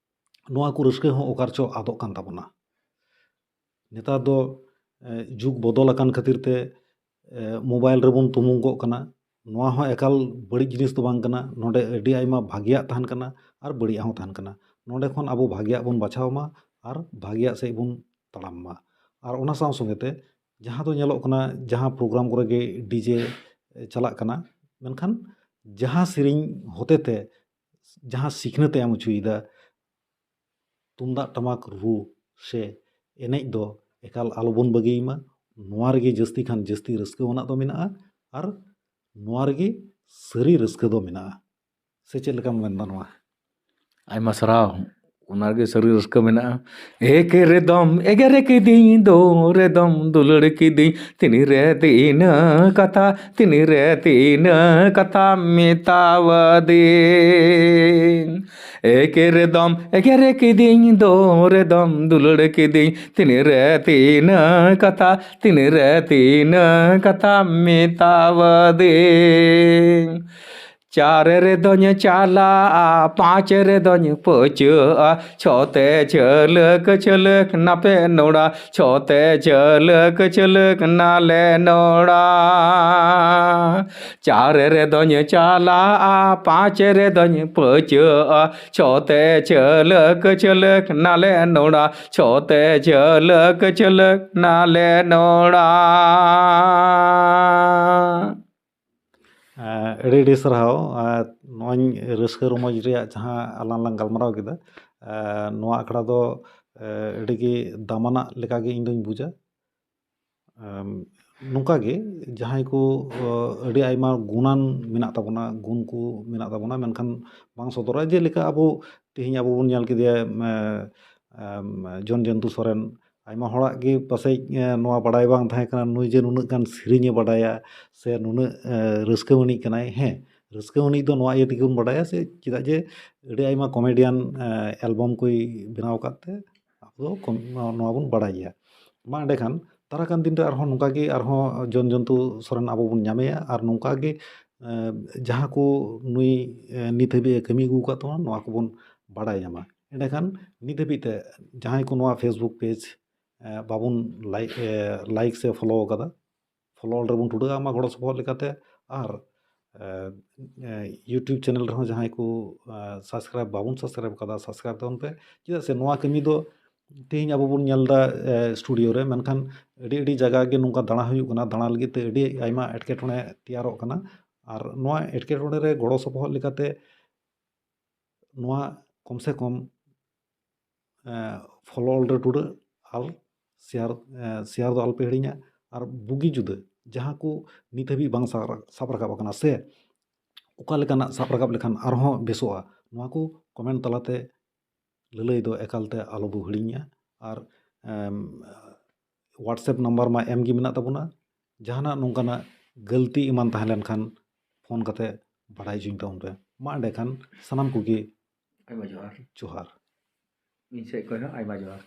ᱱᱚᱣᱟ ᱠᱚ ᱨᱟᱹᱥᱠᱟᱹ ᱦᱚᱸ ᱚᱠᱟ ᱨᱮᱪᱚ ᱟᱫᱚᱜ ᱠᱟᱱ ᱛᱟᱵᱚᱱᱟ᱾ ᱱᱮᱛᱟᱨ ᱫᱚ, ᱮ, ᱡᱩᱜᱽ ᱵᱚᱫᱚᱞ ᱟᱠᱟᱱ ᱠᱷᱟᱹᱛᱤᱨ ᱛᱮ, ᱮ, ᱢᱳᱵᱟᱭᱤᱞ ᱨᱮᱵᱚᱱ ᱛᱩᱢᱩᱝ ᱠᱚᱜ ᱠᱟᱱᱟ᱾ ᱱᱚᱣᱟ ᱦᱚᱸ ᱮᱠᱟᱞ ᱵᱟᱹᱲᱤᱡ ᱡᱤᱱᱤᱥ ᱫᱚ ᱵᱟᱝ ᱠᱟᱱᱟ᱾ ᱱᱚᱰᱮ ᱟᱹᱰᱤ ᱟᱭᱢᱟ ᱵᱷᱟᱜᱮᱭᱟᱜ ᱛᱟᱦᱮᱱ ᱠᱟᱱᱟ ᱟᱨ ᱵᱟᱹᱲᱤᱡᱟᱜ ᱦᱚᱸ ᱛᱟᱦᱮᱱ ᱠᱟᱱᱟ᱾ ᱱᱚᱰᱮ ᱠᱷᱚᱱ ᱟᱵᱚ ᱵᱷᱟᱜᱮᱭᱟᱜ ᱵᱚᱱ ᱵᱟᱪᱷᱟᱣ ᱢᱟ ᱟᱨ ᱵᱷᱟᱜᱮᱭᱟᱜ ᱥᱮᱫ ᱵᱚᱱ ᱛᱟᱲᱟᱢ ᱢᱟ᱾ ᱟᱨ ᱚᱱᱟ ᱥᱟᱶ ᱥᱚᱸᱜᱮ ᱛᱮ ᱡᱟᱦᱟᱸ ᱫᱚ ᱧᱮᱞᱚᱜ ᱠᱟᱱᱟ, ᱡᱟᱦᱟᱸ ᱯᱨᱳᱜᱨᱟᱢ ᱠᱚᱨᱮ ᱜᱮ ᱰᱤᱡᱮ ᱪᱟᱞᱟᱜ ᱠᱟᱱᱟ, ᱢᱮᱱᱠᱷᱟᱱ ᱡᱟᱦᱟᱸ ᱥᱮᱨᱮᱧ ᱦᱚᱛᱮ ᱛᱮ ᱡᱟᱦᱟᱸ ᱥᱤᱠᱷᱱᱟᱹᱛ ᱮ ᱮᱢ ᱦᱚᱪᱚᱭᱮᱫᱟ, ᱛᱩᱢᱫᱟᱜ ᱴᱟᱢᱟᱠ ᱨᱩ ᱥᱮ ᱮᱱᱮᱡ ᱫᱚ ᱮᱠᱟᱞ ᱟᱞᱚᱵᱚᱱ ᱵᱟᱹᱜᱤᱭ ᱢᱟ᱾ ᱱᱚᱣᱟ ᱨᱮᱜᱮ ᱡᱟᱹᱥᱛᱤ ᱠᱷᱟᱱ ᱡᱟᱹᱥᱛᱤ ᱨᱟᱹᱥᱠᱟᱹ ᱟᱱᱟᱜ ᱫᱚ ᱢᱮᱱᱟᱜᱼᱟ ᱟᱨ ᱱᱚᱣᱟ ᱨᱮᱜᱮ ᱥᱟᱹᱨᱤ ᱨᱟᱹᱥᱠᱟᱹ ᱫᱚ ᱢᱮᱱᱟᱜᱼᱟ᱾ ᱥᱮ ᱪᱮᱫ ᱞᱮᱠᱟᱢ ᱢᱮᱱᱫᱟ ᱱᱚᱣᱟ? ᱟᱭᱢᱟ ᱥᱟᱨᱦᱟᱣ᱾ ᱚᱱᱟ ᱨᱮᱜᱮ ᱥᱟᱹᱨᱤ ᱨᱟᱹᱥᱠᱟᱹ ᱢᱮᱱᱟᱜᱼᱟ᱾ ᱮᱠ ᱨᱮᱫᱚᱢ ᱮᱜᱮᱨ ᱠᱤᱫᱤᱧ, ᱫᱳ ᱨᱮᱫᱚᱢ ᱫᱩᱞᱟᱹᱲ ᱠᱤᱫᱤᱧ, ᱛᱤᱱ ᱨᱮ ᱛᱤᱱᱟᱹᱜ ᱠᱟᱛᱷᱟ, ᱛᱤᱱ ᱨᱮ ᱛᱤᱱᱟᱹᱜ ᱠᱟᱛᱷᱟ ᱢᱮᱛᱟᱣᱟᱫᱤᱧ᱾ ᱮᱠ ᱨᱮᱫᱚᱢ ᱮᱜᱮᱨ ᱠᱤᱫᱤᱧ, ᱫᱳ ᱨᱮᱫᱚᱢ ᱫᱩᱞᱟᱹᱲ ᱠᱤᱫᱤᱧ, ᱛᱤᱱ ᱨᱮ ᱛᱤᱱᱟᱹᱜ ᱠᱟᱛᱷᱟ, ᱛᱤᱱ ᱨᱮ ᱛᱤᱱᱟᱹᱜ ᱠᱟᱛᱷᱟ ᱢᱮᱛᱟᱣᱟᱫᱤᱧ᱾ ᱪᱟᱨ ᱨᱮᱫᱚᱧ ᱪᱟᱞᱟᱜᱼᱟ, ᱯᱟᱸᱪ ᱨᱮᱫᱚᱧ ᱯᱟᱹᱪᱟᱹᱜᱼᱟ, ᱪᱷᱚ ᱛᱮ ᱪᱷᱟᱹᱞᱟᱹᱠ ᱪᱷᱟᱹᱞᱟᱹᱠ ᱱᱟᱯᱮ ᱱᱚᱲᱟ, ᱪᱷᱚ ᱛᱮ ᱪᱷᱟᱹᱞᱟᱹᱠ ᱪᱷᱟᱹᱞᱟᱹᱠ ᱱᱟᱞᱮ ᱱᱚᱲᱟ᱾ ᱪᱟᱨ ᱨᱮᱫᱚᱧ ᱪᱟᱞᱟᱜᱼᱟ, ᱯᱟᱸᱪ ᱨᱮᱫᱚᱧ ᱯᱟᱹᱪᱟᱹᱜᱼᱟ, ᱪᱷᱚ ᱛᱮ ᱪᱷᱟᱹᱞᱟᱹᱠ ᱪᱷᱟᱹᱞᱟᱹᱠ ᱱᱟᱞᱮ ᱱᱚᱲᱟ, ᱪᱷᱚ ᱛᱮ ᱪᱷᱟᱹᱞᱟᱹᱠ ᱪᱷᱟᱹᱞᱟᱹᱠ ᱱᱟᱞᱮ ᱱᱚᱲᱟ᱾ ᱟᱹᱰᱤ ᱟᱹᱰᱤ ᱥᱟᱨᱦᱟᱣ᱾ ᱱᱚᱣᱟᱧ ᱨᱟᱹᱥᱠᱟᱹ ᱨᱚᱢᱚᱡᱽ ᱨᱮᱭᱟᱜ ᱡᱟᱦᱟᱸ ᱟᱞᱟᱝ ᱞᱟᱝ ᱜᱟᱞᱢᱟᱨᱟᱣ ᱠᱮᱫᱟ, ᱱᱚᱣᱟ ᱟᱠᱷᱲᱟ ᱫᱚ ᱟᱹᱰᱤ ᱜᱮ ᱫᱟᱢᱟᱱᱟᱜ ᱞᱮᱠᱟ ᱜᱮ ᱤᱧ ᱫᱚᱧ ᱵᱩᱡᱟ᱾ ᱱᱚᱝᱠᱟ ᱜᱮ ᱡᱟᱦᱟᱸᱭ ᱠᱚ ᱟᱹᱰᱤ ᱟᱭᱢᱟ ᱜᱩᱱᱟᱱ ᱢᱮᱱᱟᱜ ᱛᱟᱵᱚᱱᱟ, ᱜᱩᱱ ᱠᱚ ᱢᱮᱱᱟᱜ ᱛᱟᱵᱚᱱᱟ, ᱢᱮᱱᱠᱷᱟᱱ ᱵᱟᱝ ᱥᱚᱫᱚᱨᱟ᱾ ᱡᱮᱞᱮᱠᱟ ᱟᱵᱚ ᱛᱮᱦᱮᱧ ᱟᱵᱚ ᱵᱚᱱ ᱧᱮᱞ ᱠᱮᱫᱮᱭᱟ, ᱡᱚᱱ ᱡᱚᱱᱛᱩ ᱥᱚᱨᱮᱱ, ᱟᱭᱢᱟ ᱦᱚᱲᱟᱜ ᱜᱮ ᱯᱟᱥᱮᱡ ᱱᱚᱣᱟ ᱵᱟᱰᱟᱭ ᱵᱟᱝ ᱛᱟᱦᱮᱸ ᱠᱟᱱᱟ, ᱱᱩᱭ ᱡᱮ ᱱᱩᱱᱟᱹᱜ ᱜᱟᱱ ᱥᱮᱨᱮᱧᱮ ᱵᱟᱰᱟᱭᱟ ᱥᱮ ᱱᱩᱱᱟᱹᱜ ᱨᱟᱹᱥᱠᱟᱹ ᱢᱟᱹᱱᱤᱡ ᱠᱟᱱᱟᱭ᱾ ᱦᱮᱸ, ᱨᱟᱹᱥᱠᱟᱹ ᱢᱟᱹᱱᱤᱡ ᱫᱚ ᱱᱚᱣᱟ ᱤᱭᱟᱹ ᱛᱮᱜᱮ ᱵᱚᱱ ᱵᱟᱰᱟᱭᱟ ᱥᱮ ᱪᱮᱫᱟᱜ ᱡᱮ ᱟᱹᱰᱤ ᱟᱭᱢᱟ ᱠᱚᱢᱮᱰᱤᱭᱟᱱ ᱮᱞᱵᱟᱢ ᱠᱚᱭ ᱵᱮᱱᱟᱣ ᱟᱠᱟᱫ ᱛᱮ ᱟᱵᱚ ᱫᱚ ᱱᱚᱣᱟ ᱵᱚᱱ ᱵᱟᱰᱟᱭ ᱜᱮᱭᱟ᱾ ᱢᱟ ᱮᱸᱰᱮᱠᱷᱟᱱ ᱫᱟᱨᱟᱠᱟᱱ ᱫᱤᱱ ᱨᱮ ᱟᱨᱦᱚᱸ ᱱᱚᱝᱠᱟ ᱜᱮ ᱟᱨᱦᱚᱸ ᱡᱚᱱ ᱡᱚᱱᱛᱩ ᱥᱚᱨᱮᱱ ᱟᱵᱚ ᱵᱚᱱ ᱧᱟᱢᱮᱭᱟ ᱟᱨ ᱱᱚᱝᱠᱟ ᱜᱮ ᱡᱟᱦᱟᱸ ᱠᱚ ᱱᱩᱭ ᱱᱤᱛ ᱦᱟᱹᱵᱤᱡ ᱮ ᱠᱟᱹᱢᱤ ᱟᱹᱜᱩ ᱟᱠᱟᱫ ᱛᱟᱵᱚᱱᱟ, ᱱᱚᱣᱟ ᱠᱚᱵᱚᱱ ᱵᱟᱰᱟᱭ ᱧᱟᱢᱟ᱾ ᱮᱸᱰᱮᱠᱷᱟᱱ ᱱᱤᱛ ᱦᱟᱹᱵᱤᱡ ᱛᱮ ᱡᱟᱦᱟᱸᱭ ᱠᱚ ᱱᱚᱣᱟ Facebook page ᱵᱟᱵᱚᱱ ᱞᱟᱭᱤᱠ ᱥᱮ ᱯᱷᱚᱞᱳ ᱟᱠᱟᱫᱟ, ᱯᱷᱚᱞᱳ ᱨᱮᱵᱚᱱ ᱴᱩᱰᱟᱹᱜᱼᱟ ᱟᱢᱟᱜ ᱜᱚᱲᱚ ᱥᱚᱯᱚᱦᱚᱫ ᱞᱮᱠᱟᱛᱮ᱾ ᱟᱨ YouTube ᱪᱮᱱᱮᱞ ᱨᱮᱦᱚᱸ ᱡᱟᱦᱟᱸᱭ ᱠᱚ ᱥᱟᱵᱥᱠᱨᱟᱭᱤᱵ ᱵᱟᱵᱚᱱ ᱥᱟᱵᱥᱠᱨᱟᱭᱤᱵ ᱟᱠᱟᱫᱟ, ᱥᱟᱵᱥᱠᱨᱟᱭᱤᱵ ᱛᱟᱵᱚᱱ ᱯᱮ᱾ ᱪᱮᱫᱟᱜ ᱥᱮ ᱱᱚᱣᱟ ᱠᱟᱹᱢᱤ ᱫᱚ ᱛᱮᱦᱮᱧ ᱟᱵᱚ ᱵᱚᱱ ᱧᱮᱞ ᱮᱫᱟ ᱥᱴᱩᱰᱤᱭᱳ ᱨᱮ, ᱢᱮᱱᱠᱷᱟᱱ ᱟᱹᱰᱤ ᱟᱹᱰᱤ ᱡᱟᱭᱜᱟ ᱜᱮ ᱱᱚᱝᱠᱟ ᱫᱟᱬᱟ ᱦᱩᱭᱩᱜ ᱠᱟᱱᱟ, ᱫᱟᱬᱟ ᱞᱟᱹᱜᱤᱫ ᱛᱮ ᱟᱹᱰᱤ ᱟᱭᱢᱟ ᱮᱴᱠᱮᱴᱚᱬᱮ ᱛᱮᱭᱟᱨᱚᱜ ᱠᱟᱱᱟ᱾ ᱟᱨ ᱱᱚᱣᱟ ᱮᱴᱠᱮᱴᱚᱬᱮ ᱨᱮ ᱜᱚᱲᱚ ᱥᱚᱯᱚᱦᱚᱫ ᱞᱮᱠᱟᱛᱮ ᱱᱚᱣᱟ ᱠᱚᱢ ᱥᱮ ᱠᱚᱢ ᱯᱷᱚᱞᱳ ᱚᱞ ᱨᱮ ᱴᱩᱰᱟᱹᱜ ᱟᱨ ᱥᱮᱭᱟᱨ ᱥᱮᱭᱟᱨ ᱫᱚ ᱟᱞᱚᱯᱮ ᱦᱤᱲᱤᱧᱟ᱾ ᱟᱨ ᱵᱩᱜᱤ ᱡᱩᱫᱟᱹ ᱡᱟᱦᱟᱸ ᱠᱚ ᱱᱤᱛ ᱦᱟᱹᱵᱤᱡ ᱵᱟᱝ ᱥᱟᱵ ᱨᱟ- ᱥᱟᱵ ᱨᱟᱠᱟᱵ ᱟᱠᱟᱱᱟ ᱥᱮ ᱚᱠᱟ ᱞᱮᱠᱟᱱᱟᱜ ᱥᱟᱵ ᱨᱟᱠᱟᱵ ᱞᱮᱠᱷᱟᱱ ᱟᱨᱦᱚᱸ ᱵᱮᱥᱚᱜᱼᱟ, ᱱᱚᱣᱟ ᱠᱚ ᱠᱚᱢᱮᱱᱴ ᱛᱟᱞᱟᱛᱮ ᱞᱟᱹᱞᱟᱹᱭ ᱫᱚ ᱮᱠᱟᱞᱛᱮ ᱟᱞᱚᱵᱚ ᱦᱤᱲᱤᱧᱟ᱾ ᱟᱨ WhatsApp ᱱᱟᱢᱵᱟᱨ ᱢᱟ ᱮᱢ ᱜᱮ ᱢᱮᱱᱟᱜ ᱛᱟᱵᱚᱱᱟ, ᱡᱟᱦᱟᱱᱟᱜ ᱱᱚᱝᱠᱟᱱᱟᱜ ᱜᱟᱹᱞᱛᱤ ᱮᱢᱟᱱ ᱛᱟᱦᱮᱸ ᱞᱮᱱᱠᱷᱟᱱ ᱯᱷᱳᱱ ᱠᱟᱛᱮ ᱵᱟᱲᱟᱭ ᱦᱚᱪᱚᱧ ᱛᱟᱵᱚᱱ ᱯᱮ᱾ ᱢᱟ ᱮᱸᱰᱮᱠᱷᱟᱱ ᱥᱟᱱᱟᱢ ᱠᱚᱜᱮ ᱟᱭᱢᱟ ᱡᱚᱦᱟᱨ᱾ ᱡᱚᱦᱟᱨ᱾ ᱤᱧ ᱥᱮᱫ ᱠᱷᱚᱱ ᱦᱚᱸ ᱟᱭᱢᱟ ᱡᱚᱦᱟᱨ᱾